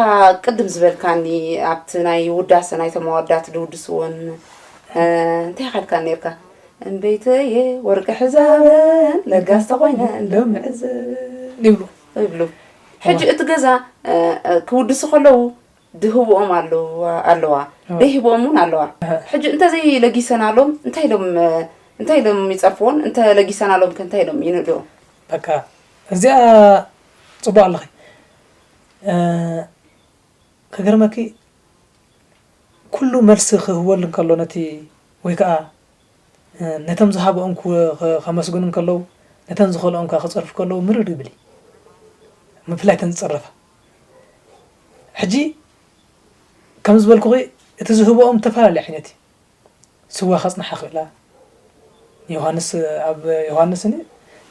ቅድም ዝበልካኒ ኣብቲ ናይ ውዳሰ ናይቶም ኣወዳት ድውድስዎን እ፣ እንታይ ኢኻ ኢልካ ነርካ? እምበይተየ ወርቂ ሕዛበን ለጋስ ተኾይነ ሎሚ ዕዘበን ይብሉ። ይብሉ። ሕጂ እቲ ገዛ እ፣ እ፣ ክውድሱ ከለዉ ድህብኦም ኣለዋ ኣለዋ እወ። ደይህብኦም እውን ኣለዋ። ሕጂ እንተዘይ ለጊሰናሎም እንታይ ኢሎም እ፣ እንታይ ኢሎም ይጸርፍዎን እንተ ለጊሰናሎም ከ እንታይ ኢሎም ይንእድዎም? በቃ እዚኣ ጽቡቕ ኣለኺ። እ፣ ከገርመኪ ኩሉ መልሲ ክህበሉ እንከሎ ነቲ ወይ ከኣ ነቶም ዝሃብኦም ከመስግኑ እንከለዉ፣ ነተን ዝኸልኦም ከኣ ክጸርፉ ከለዉ ምርር ይብል እዩ። ምፍላይ ተን ዝጸረፋ። ሕጂ ከም ዝበልኩኺ እቲ ዝህብኦም ዝተፈላለየ ዓይነት እዩ። ስዋ ከጽንሓ ክእላ። ዮሃንስ፣ ኣብ ዮሃንስ ን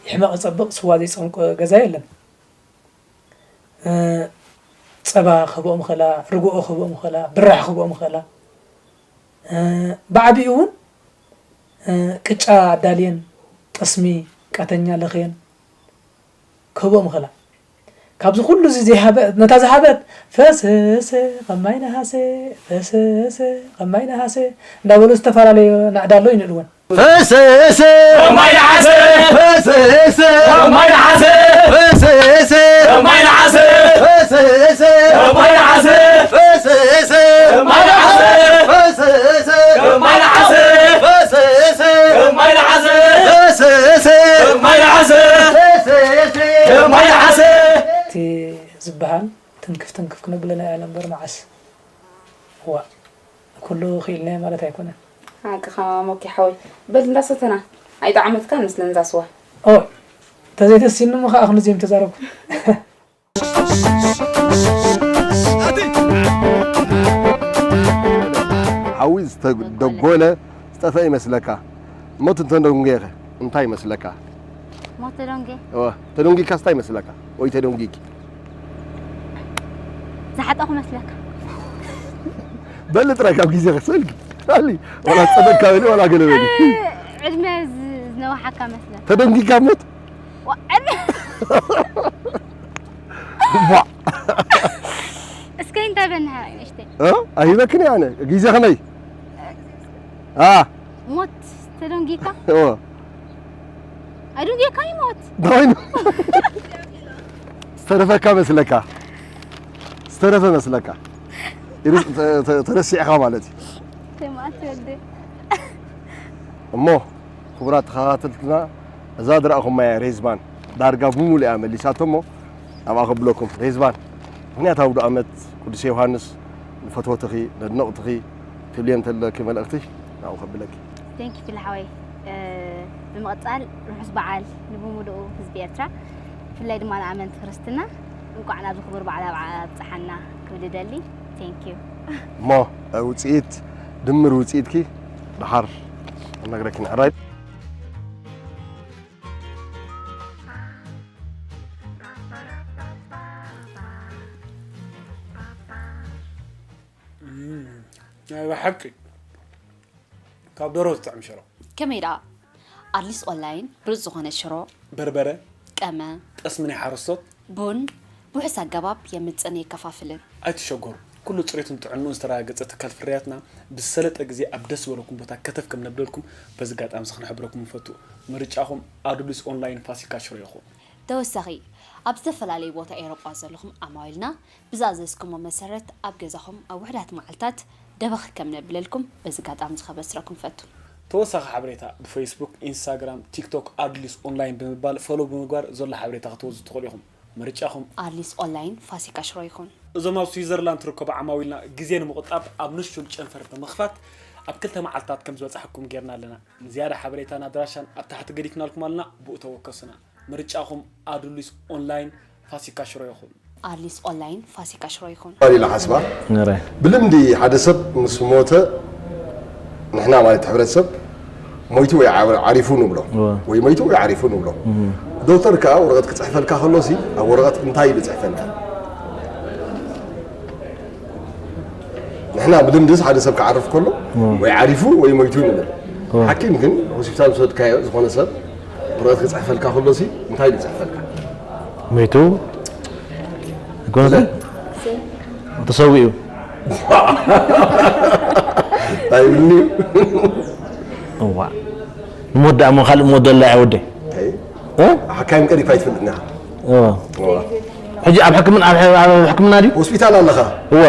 ይሕመቕ ይጸብቕ ስዋ ዘይጸምቆ ገዛ የለን። እ፣ ጸባ ክህብኦም ይኽእላ፣ ርግኦ ክህብኦም ይኽእላ፣ ብራሕ ክህብኦም ይኽእላ። እ፣ ብዓቢኡ እውን፣ እ፣ ቅጫ ኣዳልየን፣ ጠስሚ፣ ቃተኛ ለኽየን ክህብኦም ይኽእላ። ካብዚ ኩሉ እዚ ዘይሃበ-፣ ነታ ዝሃበት ፈሰሰ ከም ማይ ነሃሰ፣ ፈሰሰ ከም ማይ ነሃሰ እንዳበሉ ዝተፈላለዩ ናእዳ ኣሎ ይንእድወን። ፈሰሰ ማይ ነሓሰ፣ ፈሰሰ ማይ ነሓሰ፣ ፈሰሰ ማይ ነሓሰ፣ ፈሰሰ ማይ ነሓሰ፣ ፈሰሰ ማይ ነሓሰ፣ ፈሰሰ ማይ ነሓሰ፣ ፈሰሰ ማይ ነሓሰ፣ ፈሰሰ ማይ ነሓሰ፣ ፈሰሰ ማይ ነሓሰ። እቲ ዝበሃል ትንክፍ ትንክፍ ክነብለና ኢና እምበር መዓስ። እዋ፣ ኩሉ ክኢልናዮ ማለት ኣይኮነን። ሓቅኻ ሞኪ ሓወይ። በል እንዳሰተና። ኣይጠዓመትካን መስለን እዛ ስዋ። ኦይ፣ ተዘይተሲኑ እሞ ከኣ ክንዚ እዮም ተዛረብኩ። ሓዊ ዝተደጎለ ዝጠፍአ ይመስለካ እሞ እቲ እንተደንጎየኸ እንታይ ይመስለካ? ሞት ተደንጉየ? እወ፣ ተደንጉይካስ እንታይ ይመስለካ? ወይ ተደንጉይኪ? ዝሓጠኹ መስለካ? በሊ ጥራይ ካብ ግዜ ክሰልኪ። ኣሊ፣ ዋላ ጸበካ በሊ፣ ዋላ ገለ በሊ። እ፣ ዕድመ ዝ-፣ ዝነውሓካ መስለካ? ተደንጉይካ ሞት? ዋ፣ ዕድመ ዋ። እስከ እንታይ በልናሃ ንእሽተይ? እ? ኣይበክን እየ ኣነ። ግዜ ከመይ? ኣ። ሞት ተደንጊካ? እወ። ኣደንጊካ ይሞት። ዳይኑ። ዝተረፈካ መስለካ? ዝተረፈ መስለካ? ኢሉ ተ-፣ ተ-፣ ተረሲዕካ ማለት እዩ። ተማእቲ ወደ። እሞ ክቡራት ተኸታተልትና፣ እዛ ዝረኣኹማ እያ ሬዝማን ዳርጋ ብምሉእ እያ መሊሳቶ እሞ ናብኣ ከብለኩም። ሬዝማን፣ ምኽንያት ኣውደ ኣመት ቅዱስ ዮሃንስ ንፈተውትኺ ነድነቕትኺ ትብልዮም ተለኪ መልእኽቲ ናብኡ ከብለኪ። Thank you ፊል ሓወይ። እ፣ ብምቕጻል ርሑስ በዓል ንብምሉኡ ህዝቢ ኤርትራ፣ ብፍላይ ድማ ንኣመንቲ ክርስትና እንቋዕ ናብዚ ክቡር በዓል ኣብዓ-፣ ኣብጽሓና ክብል እደሊ። Thank you። እሞ፣ እ፣ ውጽኢት፣ ድምር ውጽኢትኪ ደሓር እነግረኪ ንዕራይ። እም፣ ናይ ብሓቂ ካብ ደርሆ ዝጥዕም ሽሮ። ከመይ ደኣ? ኣድሊስ ኦንላይን ብሉጽ ዝኾነ ሽሮ፣ በርበረ፣ ቀመ፣ ጠስሚ ናይ ሓረስቶት፣ ቡን ብውሑስ ኣገባብ የምጽእን የከፋፍልን። ኣይትሸገሩ፣ ኩሉ ጽሬቱን ጥዕንኡን ዝተረጋገጸ ትካል ፍርያትና ብዝሰለጠ ግዜ ኣብ ደስ ዝበለኩም ቦታ ከተፍ ከም ነብለልኩም በዚ ኣጋጣሚ እዚ ክንሕብረኩም ንፈቱ። ምርጫኹም ኣዱሊስ ኦንላይን ፋሲካ ሽሮ ይኹን። ተወሳኺ፣ ኣብ ዝተፈላለዩ ቦታ ኤውሮጳ ዘለኹም ኣማዊልና ብዝኣዘዝኩሞ መሰረት ኣብ ገዛኹም ኣብ ውሑዳት መዓልታት ደበኽ ከም ነብለልኩም በዚ ኣጋጣሚ እዚ ከበስረኩም ፈቱ። ተወሳኺ ሓበሬታ ብፌስቡክ፣ ኢንስታግራም፣ ቲክቶክ ኣድሊስ ኦንላይን ብምባል ፎሎው ብምግባር ዘሎ ሓበሬታ ክትወስዱ ትኽእሉ ኢኹም። ምርጫኹም። ኣድሊስ ኦንላይን ፋሲካ ሽሮ ይኹን። እዞም ኣብ ስዊዘርላንድ ትርከቡ ዓማዊልና ግዜ ንምቑጣብ ኣብ ንሹል ጨንፈር ብምኽፋት ኣብ ክልተ መዓልታት ከም ዝበጻሕኩም ጌርና ኣለና። ንዝያዳ ሓበሬታን ኣድራሻን ኣብ ታሕቲ ገዲፍናልኩም ኣለና፣ ብኡ ተወከሱና። ምርጫኹም ኣዱሊስ ኦንላይን ፋሲካ ሽሮ ይኹን። ኣድሊስ ኦንላይን ፋሲካ ሽሮ ይኹን። ባል ኢላ ሓስባ። ነረ። ብልምዲ ሓደ ሰብ ምስ ሞተ ንሕና ማለት ሕብረተሰብ ሞይቱ ወይ ዓብ-፣ ዓሪፉ ንብሎ። እወ። ወይ ሞይቱ ወይ ዓሪፉ ንብሎ። እም። ዶክተር ከኣ ወረቐት ክጽሕፈልካ ከሎሲ ኣብ ወረቐት እንታይ ኢሉ ይጽሕፈልካ? ንሕና ብልምድስ ሓደ ሰብ ክዓርፍ ከሎ እም። ወይ ዓሪፉ ወይ ሞይቱ ንብል። እም። ሓኪም ግን ሆስፒታል ዝወሰድካዮ ዝኾነ ሰብ ወረቐት ክጽሕፈልካ ከሎሲ እንታይ ኢሉ ይጽሕፈልካ? ሞይቱ ኣይኮነን? ስለ? ተሰዊኡ። ኣይብልን'ዩ። እዋ። ንሞት ደኣ እሞ ካልእ ሞት ደላ እያ ወደይ። ኣይ። እ? ሓካይም ቀሪብካ ኣይትፈልጥን ኢኻ። እዋ። እዋ። ሕጂ ኣብ ሕክምና፣ ኣብ ሕ-፣ ኣብ ሕክምና ድዩ? ሆስፒታል ኣለኻ። እዋ።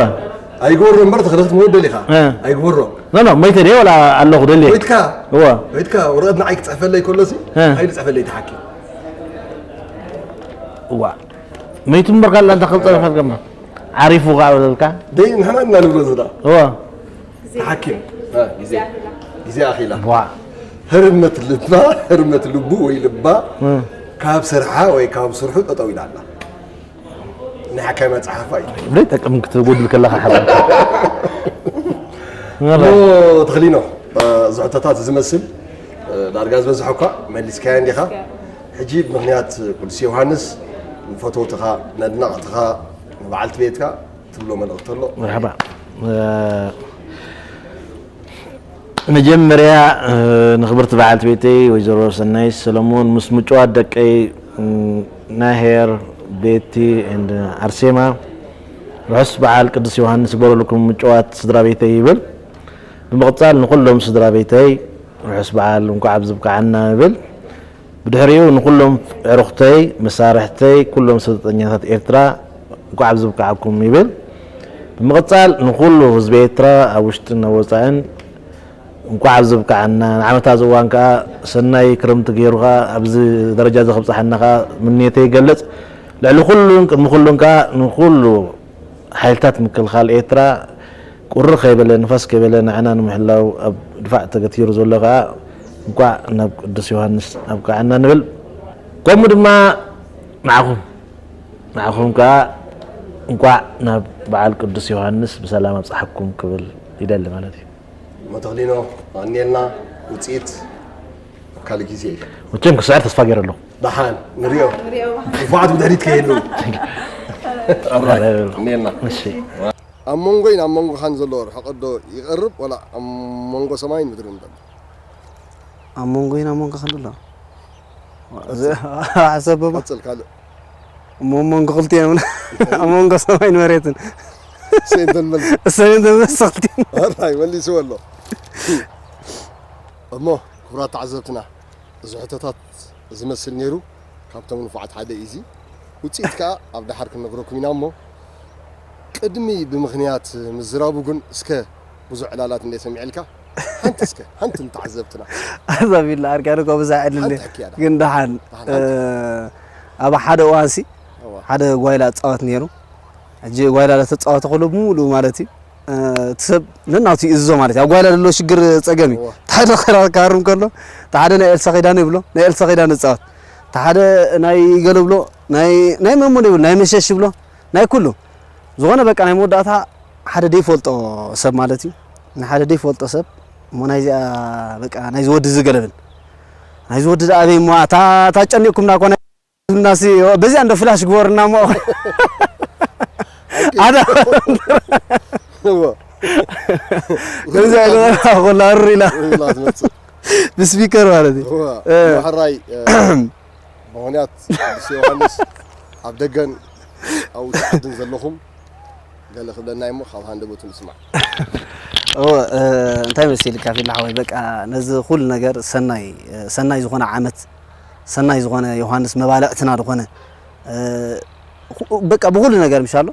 ኣይግበሮ እምበር ተኽለ ክትመውት ደሊኻ። እ። ኣይግበሮ። ኖ፣ ኖ፣ መይተ ድየ ወላ ኣለኹ ደልየ? ሞይትካ። እዋ። ሞይትካ፣ ወረቐት ንዓይ ክጽሕፈለይ ከሎሲ፣ እ። እንታይ ክጽሕፈለይ እቲ ሓኪም? እዋ። መይቱ እምበር ካልእ እንታይ ክጸርፍ ኣልከማ? ዓሪፉ ከኣ በለልካ። ደይ፣ ንሕና ኢና ንብሎ ዝዳ። እዋ። እቲ ሓኪም። እ፣ ግዜ። ግዜ ኣኺላ። ዋ። ህርመት ልባ፣ ህርመት ልቡ ወይ ልባ ካብ ስርሓ ወይ ካብ ስርሑ ጠጠው ኢላ ኣላ። ናይ ሓካይ መጽሓፋ እዩ። ብለይ ጠቅም ክትጎድል ከለኻ ሓዘንካ። ሞ ተኽሊኖ፣ እዚ ሕቶታት ዝመስል ዳርጋ ዝበዝሐ እኳ መሊስካዮ እንዲኻ። ሕጂ ብምኽንያት ቅዱስ ዮሃንስ ንፈተውትኻ፣ ነድነቕትኻ፣ ንበዓልቲ ቤትካ ትብሎ መልእኽቲ ኣሎ? መርሓባ። መጀመርያ ንኽብርቲ በዓልቲ ቤተይ ወይዘሮ ሰናይት ሰለሞን ምስ ምጭዋት ደቀይ ናሄር፣ ቤቲ and ኣርሴማ ርሑስ በዓል ቅዱስ ዮሃንስ ይግበረልኩም ምጭዋት ስድራ ቤተይ ይብል። ብምቕጻል ንኹሎም ስድራ ቤተይ ርሑስ በዓል እንኳዕ ኣብዚ ብቅዓና ይብል። ብድሕሪኡ ንኹሎም ኣዕሩኽተይ፣ መሳርሕተይ፣ ኩሎም ስደተኛታት ኤርትራ እንኳዕ ኣብዚ ብቅዓኩም ይብል። ብምቕጻል ንኹሉ ህዝቢ ኤርትራ ኣብ ውሽጥን ኣብ ወጻእን እንኳዕ ኣብዚ ብቅዓና። ንዓመታ እዚ እዋን ከኣ ሰናይ ክረምቲ ገይሩ ከኣ ኣብዚ ደረጃ እዚ ከብጽሓና ከኣ ምንየተይ ይገልጽ። ልዕሊ ኩሉን ቅድሚ ኩሉን ከኣ ንኹሉ ሓይልታት ምክልኻል ኤርትራ ቁሪ ከይበለ ንፋስ ከይበለ ንዓና ንምሕላው ኣብ ድፋዕ ተገቲሩ ዘሎ ከኣ እንኳዕ ናብ ቅዱስ ዮሃንስ ኣብቅዓና ንብል። ከምኡ ድማ ንዓኹም ንዓኹም ከኣ እንኳዕ ናብ በዓል ቅዱስ ዮሃንስ ብሰላም ኣብጽሓኩም ክብል ይደሊ ማለት እዩ። ሞ ተኽሊኖ፣ የቐንየልና። ውጽኢት ኣብ ካልእ ግዜ እዩ። መቸም ክስዕር ተስፋ ገይረ ኣለኹ። ደሓን ንሪኦ። ንፉዓት ብድሕሪት ከይህልው። የቐንየልና። እሺ። ኣብ መንጎይን ኣብ መንጎኻን ዘሎ ርሕቀት ዶ ይቐርብ፣ ዋላ ኣብ መንጎ ሰማይን ምድርን ዘሎ? ኣብ መንጎይን ኣብ መንጎኻን ዘሎ? እዚ ሓሰብ እሞ። ቀጽል፣ ካልእ። እሞ ኣብ መንጎ ክልቲኤን፣ ኣብ መንጎ ሰማይን መሬትን። ሰይንተን መልሲ። ሰሜን ተመሰልቲ። ኣራይ መሊስዎ ኣሎ። እሞ ክቡራት ተዓዘብትና፣ እዚ ሕቶታት ዝመስል ነይሩ። ካብቶም ንፉዓት ሓደ እዩ እዚ። ውጽኢት ከኣ ኣብ ደሓር ክንነግረኩም ኢና እሞ፣ ቅድሚ ብምኽንያት ምዝራቡ ግን እስከ ብዙሕ ዕላላት እንደ ሰሚዕልካ፣ ሓንቲ እስከ፣ ሓንቲ ንተዓዘብትና። ኣዛ ቢላ ኣርካን እኮ ብዙሕ ዕልል ሓንቲ ሕክያ ደሓን። ግን ደሓን ደሓን እ፣ ኣብ ሓደ እዋንሲ እዋ። ሓደ ጓይላ ጻወት ነይሩ። ሕጂ ጓይላ ተጻወተ ከሎ ብምሉእ ማለት እዩ እ፣ እቲ ሰብ ነናቱ ይእዝዞ ማለት እዩ። ኣብ ጓይላ ዘሎ ሽግር ጸገም እዩ። እዋ። ሓደ ክራ- ክሃርም ከሎ፣ እቲ ሓደ ናይ ኤልሳ ኪዳነ ይብሎ፣ ናይ ኤልሳ ኪዳነ ጻወት። እቲ ሓደ ናይ ገለ ብሎ፣ ናይ ናይ መሞ ይብሎ፣ ናይ መሸሽ ይብሎ፣ ናይ ኩሉ። ዝኾነ በቃ ናይ መወዳእታ ሓደ ደይፈልጦ ሰብ ማለት እዩ። ንሓደ ደይፈልጦ ሰብ እሞ ናይዚኣ በቃ ናይዚ ወዲ እዚ ገለብል። ናይዚ ወዲ ደኣ ኣበይ እሞ ኣታ ታጨኒቅኩም ዳኮነ ናሲ በዚኣ እንደ ፍላሽ ግበርና እሞ ኣዳ እዋ። ከምዚ ኣይነበራ ኮላ ሩር ኢላ ሩር ኢላ ትመጽእ። ብስፒከር ማለት እዩ። እዋ። እ። ሕራይ እ፣ ብምኽንያት ቅዱስ ዮሃንስ ኣብ ደገን ኣብ ውሽጢ ዓድን ዘለኹም ገለ ክብለና እሞ ካብ ሃንደበቱ ንስማዕ። እዎ እ፣ እንታይ መሲልካ ፊላ ሓወይ በቃ ነዚ ኩሉ ነገር ሰናይ እ፣ ሰናይ ዝኾነ ዓመት ሰናይ ዝኾነ ዮሃንስ መባልዕትና ዝኾነ እ፣ ኹ- በቃ ብኹሉ ነገር ምሻሎ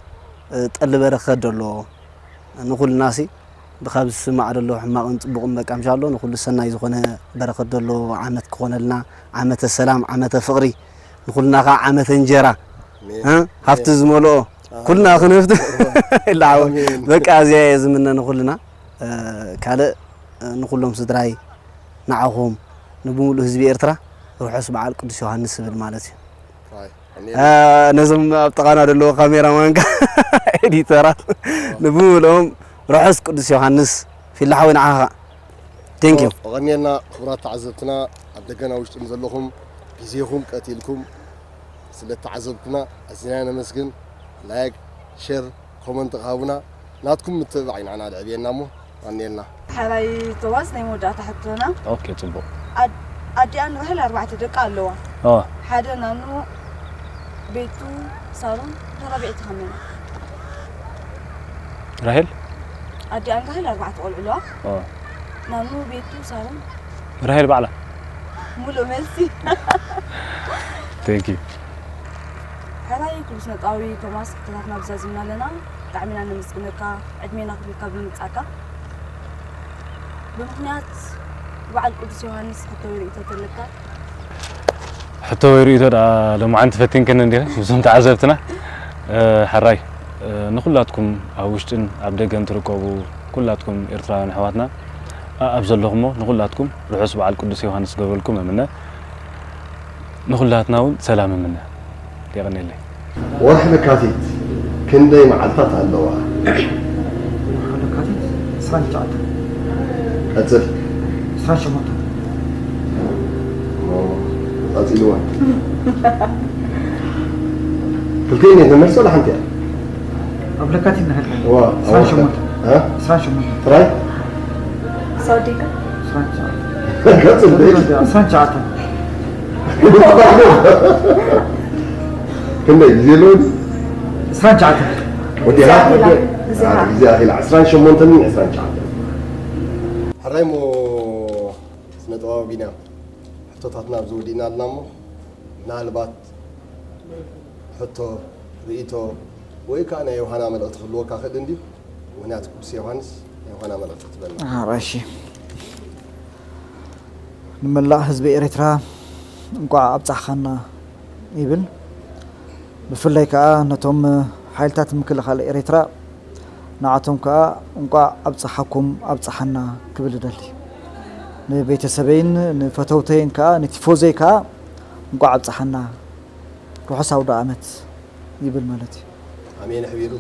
እ፣ ጠሊ በረኸት ደሎ ንኹልናሲ ብካብ ዝስማዕ ደሎ ሕማቕን ጽቡቕን በቃ ምሻሎ ንኹሉ ሰናይ ዝኾነ በረኸት ደሎ ዓመት ክኾነልና ዓመተ ሰላም ዓመተ ፍቕሪ ንኹልና ከዓ ዓመተ እንጀራ ኣሜን። እ፣ ሃፍቲ ዝመልኦ ኩልና ክንህፍቲ ኢላ ኣሜን። በቃ እዚኣ እየ ዝምነ ንኹልና እ፣ ካልእ እ፣ ንኹሎም ስድራይ ንዓኹም ንብምሉእ ህዝቢ ኤርትራ ርሑስ በዓል ቅዱስ ዮሃንስ ዝብል ማለት እዩ። ኣይ፣ ኣሜን። እ፣ ነዞም ኣብ ጥቓና ዘለዉ ካሜራማንካ ኤዲተራት ንብምልኦም ርሑስ ቅዱስ ዮሃንስ ፊላ ሓወይ ንዓኻ ቴንክ ዩ። ኣቐንየልና ክቡራት ተዓዘብትና ኣብ ደገና ውሽጥን ዘለኹም ግዜኹም ቀቲልኩም ስለ ተዓዘብኩና ኣዚና ነመስግን። ላይክ፣ ሼር፣ ኮመንት ክሃቡና ናትኩም ምትብባዕ እዩ ንዓና ዘዕብየና እሞ ኣቐንየልና። ሓራይ ቶማስ ናይ መወዳእታ ሕቶና ኦኬ ጽቡቅ ኣድ- ኣዲኣን ራሄል ኣርባዕተ ደቂ ኣለዋ። ኦ ሓደ ናኑ ቤቱ ሳሮን ተራቢዕቲ ከመና ራሄል ኣዲኣን ራሄል ኣርባዕተ ቆልዑ ኣለዋ። ኦ ናኑ ቤቱ ሳሮን ራሄል ባዕላ ሙሉእ መልሲ። thank you ሕራይ ኩሉ ስነጣዊ ቶማስ ክተታትና ብዛዝምና ኣለና። ብጣዕሚ ኢና ነመስግነካ። ዕድሜና ክብልካ ብምምጻእካ። ብምኽንያት በዓል ቅዱስ ዮሃንስ ሕቶ ወይ ርእይቶ ተለካ? ሕቶ ወይ ርእይቶ ደኣ ሎማዓንቲ ፈቲንክን እንዲኺ ምስዞም ተዓዘብትና። እ፣ ሕራይ እ፣ ንኹላትኩም ኣብ ውሽጥን ኣብ ደገን ትርከቡ ኩላትኩም ኤርትራውያን ኣሕዋትና ኣብ ዘለኹሞ ንኹላትኩም ርሑስ በዓል ቅዱስ ዮሃንስ ገበልኩም እምነ። ንኹላትና እውን ሰላም እምነ። የቐኔለይ። ወርሒ ለካቲት ክንደይ መዓልታት ኣለዋ? ወርሒ ለካቲት ዕስራን ትሽዓተን። ቀጽል። ዕስራን ሸሞንተን። ቀጽልዋ። ክልቲኤን እየን ተመልሶ ወላ ሓንቲ እያ? ኣብ ለካቲት ንሕልፈን። እዋ፣ ዕስራን ሸሞንተን። እ? ዕስራን ሸሞንተን። ጥራይ? ሳውዲካ ዕስራን ትሽዓተን። ቀጽል ደይ። ዕስራን ትሽዓተን። ክንደይ ግዜ ኣለዎ? ዕስራን ትሽዓተን። ወዲኻ? ግዜ ኣኺላ። ግዜ አ፣ ኣኺላ። ግዜ ኣኺላ። ዕስራን ሸሞንተን ዕስራን ትሽዓተን። ሕራይ እሞ ስነ ጥበባዊ ቢንያም፣ ሕቶታትና ኣብዚ ወዲእና ኣለና እሞ ምናልባት ሕቶ፣ ርእይቶ ወይ ከዓ ናይ ዮሃና መልእኽቲ ክህልወካ ክእል እንድዩ። ምኽንያቱ ቅዱስ ዮሃንስ ናይ ዮሃና መልእኽቲ ክትበልና። ኣራሺ ንመላእ ህዝቢ ኤርትራ እንቋዕ ኣብጻሕኻና ይብል። ብፍላይ ከኣ ነቶም ሓይልታት ምክልኻል ኤርትራ ንዓቶም ከኣ እንቋዕ ኣብጻሓኩም ኣብጻሓና ክብል እደሊ። ንቤተሰበይን ንፈተውተይን ከኣ ንቲፎዘይ ከኣ እንቋዕ ኣብጻሓና ርሑስ ኣውደ ኣመት ይብል ማለት እዩ። ኣሜን ኣሕቢሩ።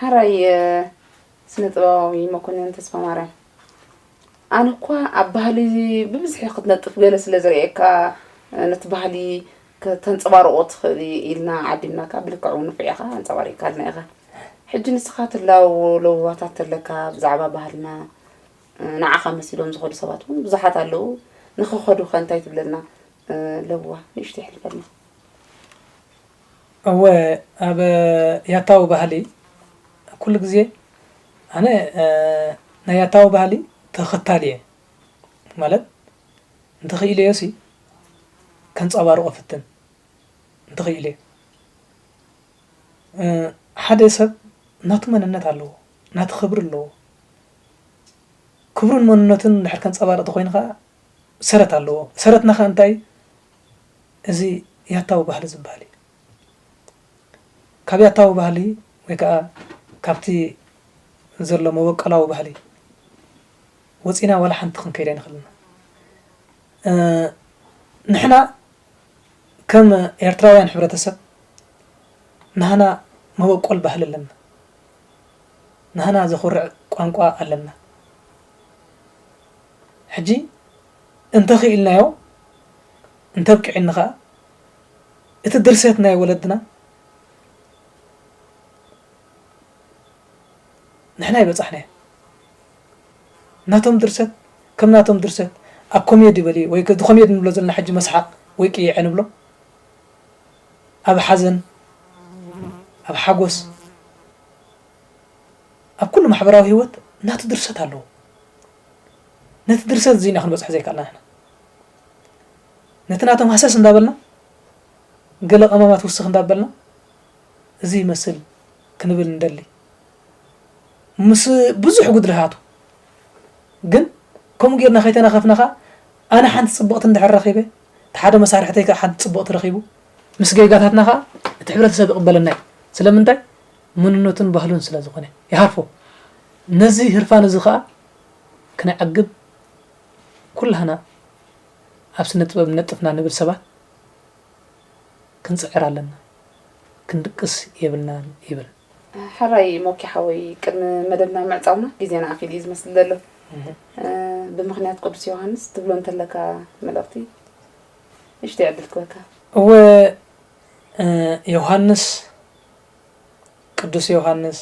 ሕራይ ስነ ጥበባዊ መኮንን ተስፋማርያም፣ ኣነ እኳ ኣብ ባህሊ ብብዝሒ ክትነጥፍ ገለ ስለ ዝርእየካ ነቲ ባህሊ ከተንጸባርቖ ትኽእል ኢልና ዓዲምናካ፣ ብልክዕ እውን ንፉዕ ኢኻ ኣንጸባሪቕካልና ኢኻ። ሕጂ ንስኻ ትላው ለዋታት ኣለካ ብዛዕባ ባህልና ንዓኻ መሲሎም ዝኸዱ ሰባት እውን ብዙሓት ኣለዉ። ንኽኸዱ ኸ እንታይ ትብለና? ለዋ ንእሽቶ ይሕልፈልና። እወ ኣብ ያታዊ ባህሊ ኩሉ ግዜ ኣነ ናይ ያታዊ ባህሊ ተኸታሊ እየ። ማለት እንተኽኢለዮ ሲ ከንጸባርቆ ፍትን እንተኽኢለዮ። ሓደ ሰብ ናቱ መንነት ኣለዎ፣ ናቱ ክብሪ ኣለዎ። ክብሩን መንነቱን እንድሕር ከንጸባርቕ ተኾይኑ ኸዓ ሰረት ኣለዎ። ሰረትና ኸዓ እንታይ እዩ? እዚ ያታዊ ባህሊ ዝበሃል እዩ። ካብ ያታዊ ባህሊ ወይ ከዓ ካብቲ ዘሎ መበቆላዊ ባህሊ ወፂና ዋላ ሓንቲ ክንከይድ ኣይንኽእልን። ንሕና ከም ኤርትራውያን ሕብረተሰብ ናህና መበቆል ባህሊ ኣለና። ናህና ዘኹርዕ ቋንቋ ኣለና። ሕጂ እንተኽኢልናዮ እንተብቂዕኒ ኸዓ እቲ ድርሰት ናይ ወለድና ንሕና ይበጻሕናዮ። ናቶም ድርሰት ከም ናቶም ድርሰት ኣብ ኮሜዲ በሊ ወይ እቲ ኮሜዲ ንብሎ ዘለና ሕጂ መስሓቕ ወይ ቅይዐ ንብሎ ኣብ ሓዘን ኣብ ሓጎስ ኣብ ኩሉ ማሕበራዊ ህይወት ናቱ ድርሰት ኣለዎ። ነቲ ድርሰት እዚ ኢና ክንበጽሖ ዘይከኣልና ንሕና። ነቲ ናቶም ሃሰስ እንዳበልና ገለ ቀማማት ውስኽ እንዳበልና እዚ ይመስል ክንብል ንደሊ። ምስ ብዙሕ ጉድለታቱ ግን ከምኡ ጌርና ከይተናኸፍና ኸዓ ኣነ ሓንቲ ጽብቕቲ እንድሕር ረኺበ እቲ ሓደ መሳርሕተይ ከዓ ሓንቲ ጽብቕቲ ረኺቡ ምስ ጌጋታትና ኸዓ እቲ ሕብረተሰብ ይቕበለና እዩ። ስለምንታይ? መንነቱን ባህሉን ስለ ዝኾነ ይሃርፎ። ነዚ ህርፋን እዚ ኸዓ ክነዕግብ ኩላህና ኣብ ስነ ጥበብ ነጥፍና ንብል ሰባት ክንጽዕር ኣለና፣ ክንድቅስ የብልናን ይብል። ሕራይ ሞኪ ሓወይ፣ ቅድሚ መደብና ምዕጻውና ግዜና ኣኺሉ እዩ ዝመስል ዘሎ። ብምኽንያት ቅዱስ ዮሃንስ ትብሎ እንተለካ መልእኽቲ ንእሽተይ ዕድል ክበካ። እወ ዮሃንስ ቅዱስ ዮሃንስ፣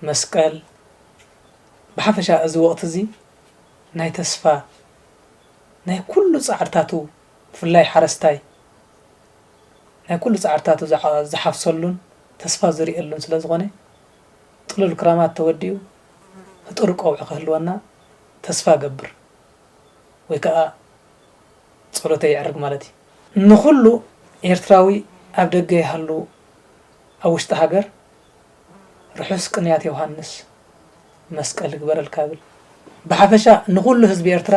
መስቀል፣ ብሓፈሻ እዚ ወቕቲ እዚ ናይ ተስፋ ናይ ኩሉ ጻዕርታቱ ብፍላይ ሓረስታይ ናይ ኩሉ ጻዕርታቱ ዝሓፍሰሉን ተስፋ ዝርእየሉን ስለ ዝኾነ ጥሉል ክራማት ተወዲኡ ህጡር ቀውዒ ክህልወና ተስፋ እገብር ወይ ከኣ ጸሎተይ የዕርግ ማለት እዩ። ንኹሉ ኤርትራዊ ኣብ ደገ ይሃሉ ኣብ ውሽጢ ሃገር ርሑስ ቅንያት ዮሃንስ መስቀል ይግበረልካ እብል። ብሓፈሻ ንኹሉ ህዝቢ ኤርትራ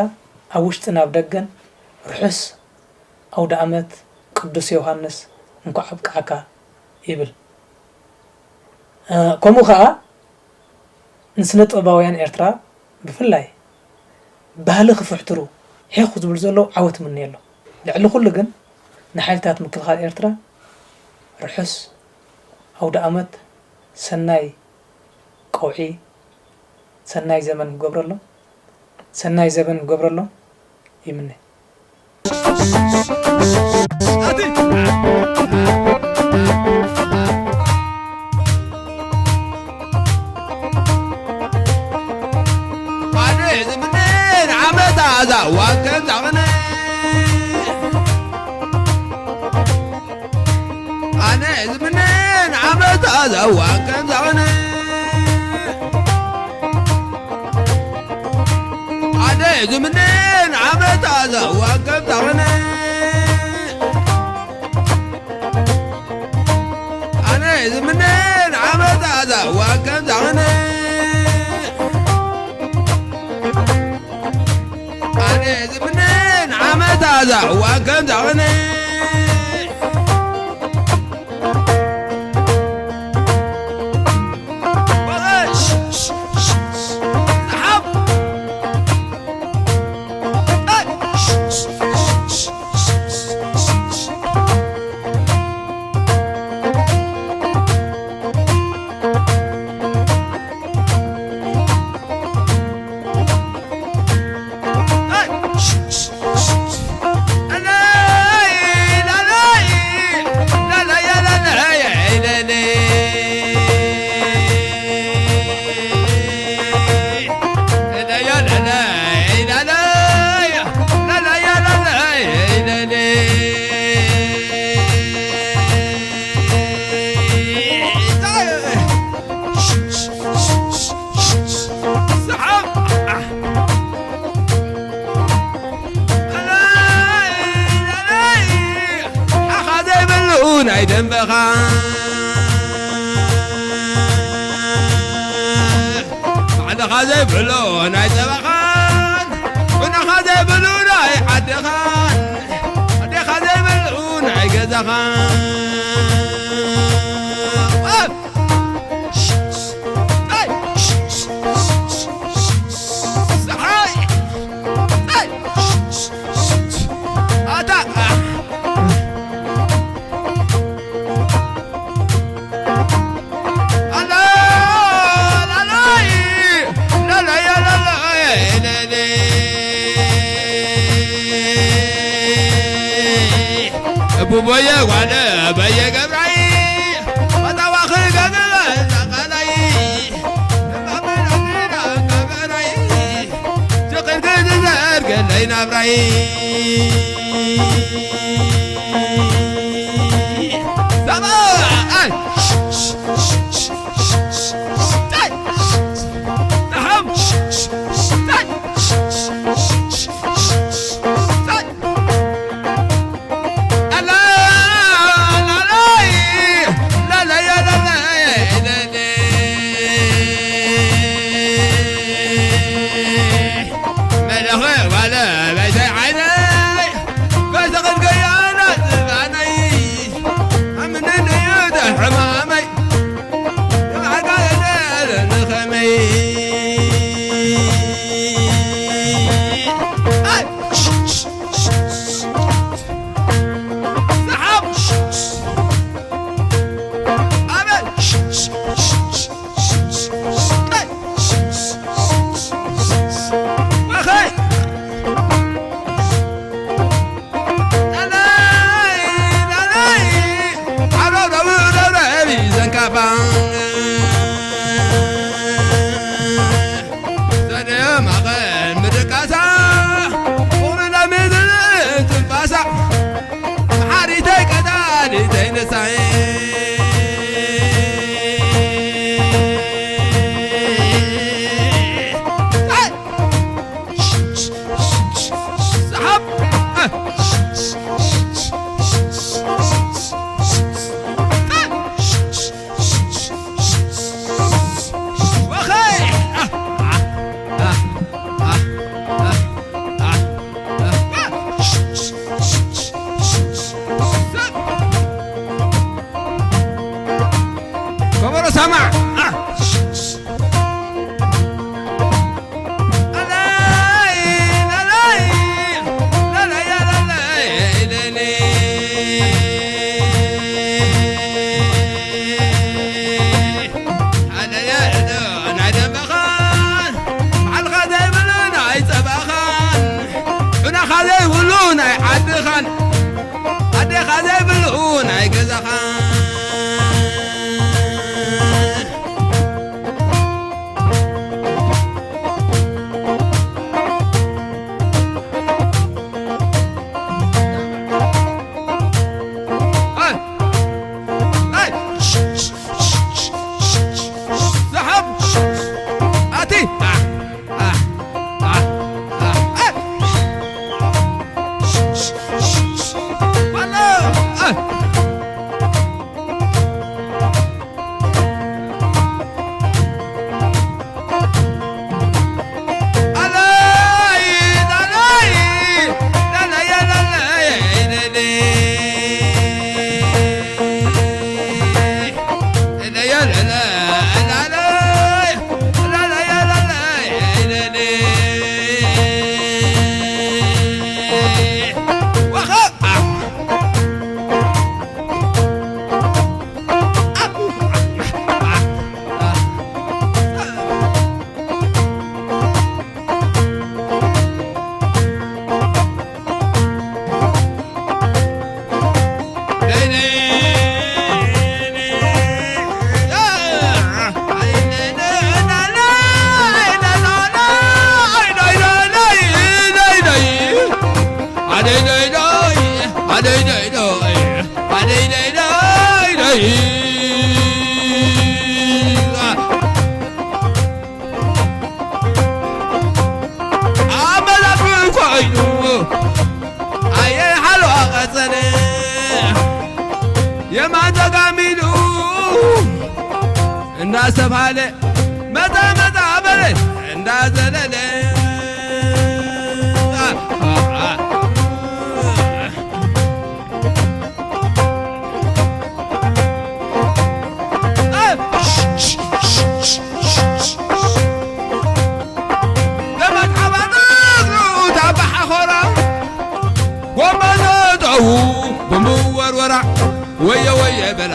ኣብ ውሽጥን ኣብ ደገን ርሑስ ኣውደኣመት ቅዱስ ዮሃንስ እንኳዕ ኣብቅዓካ ይብል። ከምኡ ከዓ ንስነ ጥበባውያን ኤርትራ ብፍላይ ባህሊ ክፍሕትሩ ሄኹ ዝብሉ ዘለዉ ዓወት እምነየሎም። ልዕሊ ኩሉ ግን ንሓይልታት ምክልኻል ኤርትራ ርሑስ ኣውደ ኣመት፣ ሰናይ ቀውዒ፣ ሰናይ ዘመን ክገብረሎም፣ ሰናይ ዘመን ክገብረሎም ይምነ። ኣነ ዝምነን ዓመት ኣዛ ዋከን ዛቕነ ኣነ ዝምነን ዓመት ኣዛ ዋከን ዛቕነ ኣነ ዝምነን ዓመት ኣዛ ዋከን ዛቕነ ኣነ ዝምነን ዓመት ኣዛ ዋከን ዛቕነ ኣነ ዝምነን ዓመት ኣዛ ዋከን ዛቕነ ሓኻ ዘይብሉ ናይ ደንበኻ ባዕልኻ ዘይብሉ ናይ ጸባኻን ዑናኻ ዘይብሉ ናይ ዓድኻን ኣዴኻ ዘይብሉ ናይ ገዛኻን ቡቦየ ጓለ በየ ገብራይ መታዋኺ ገግበ ዛቃላይ እማመናዚና ገበራይ ዝቕርግ ዝዘርገለይ ናብራይ ሰማይ ኣተኻ። ኣይ! ኣይ! ዝሓብ! ኣቲ! ኣመላኽን ኮይኑ ኣየ ሓሎ ቀጸለ የማን ጸጋም ኢሉ እንዳስተብሃለ መጣ መጣ በለ እንዳዘለለ ጎመዘጠው ብምወርወራ ወየ ወየ በላ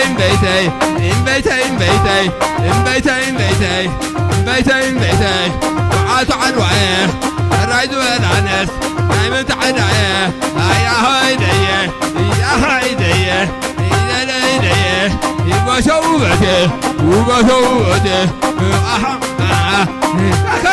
እምበይተይ እምበይተይ እምበይተይ እምበይተይ እምበይተይ እምበይተይ በዓቱ ዓድዋየ ሕራይ ዝበላነስ ናይ ምንታይ ዕዳየ ኣያ ሆይ ደየ እያ ሆይ ደየ እያ ደይ ደየ ይጎሸ ውበቴ ውበቴ ውበቴ ኣሃ ኣሃ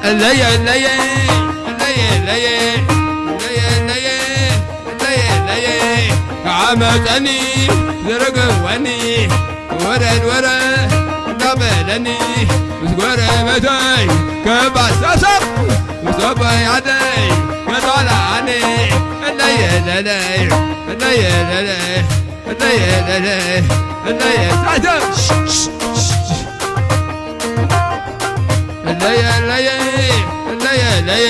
እለየ እለየ እለየ እለየ እለየ እለየ እለየ እለየ ዓመፀኒ ዝረገወኒ ወረድ ወረድ እንዳበለኒ ምስ ጎረቤተይ ከባሳሳብ ምስ ኣቦይ ኣደይ ከጣላኒ እለየ ለለይ እለየ ለለይ እለየ ለለይ እለየ ሳይተ እለየ ለየ እለየ ለየ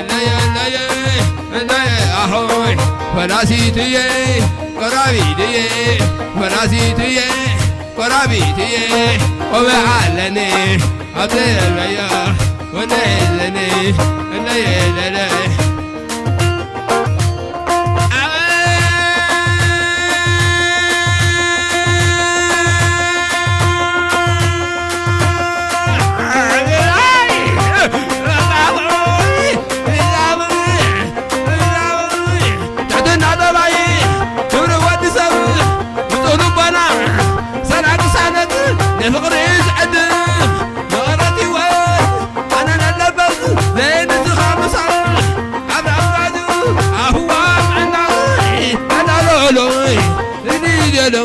እለየ ለየ እለየ ኣሆይ ፈላሲትየ ቆራቢትየ ፈላሲትየ ቆራቢትየ ቆበ ኣለኒ ኣብ ዘየለዮ ወደ የለኒ እለየ ለለ ትሕትና ጠባይ ክብሪ ወዲ ሰብ ንጹህ ልቦና ሰላም ቅሳነት ንፍቕሪ ዝዕድም መቐረት ህይወት ኣነ ኣለበት ዘይንስኻ ምሳል ኣብ ራባቱ ኣህዋ ምዕናይ ኣዳለሎ ንደሎ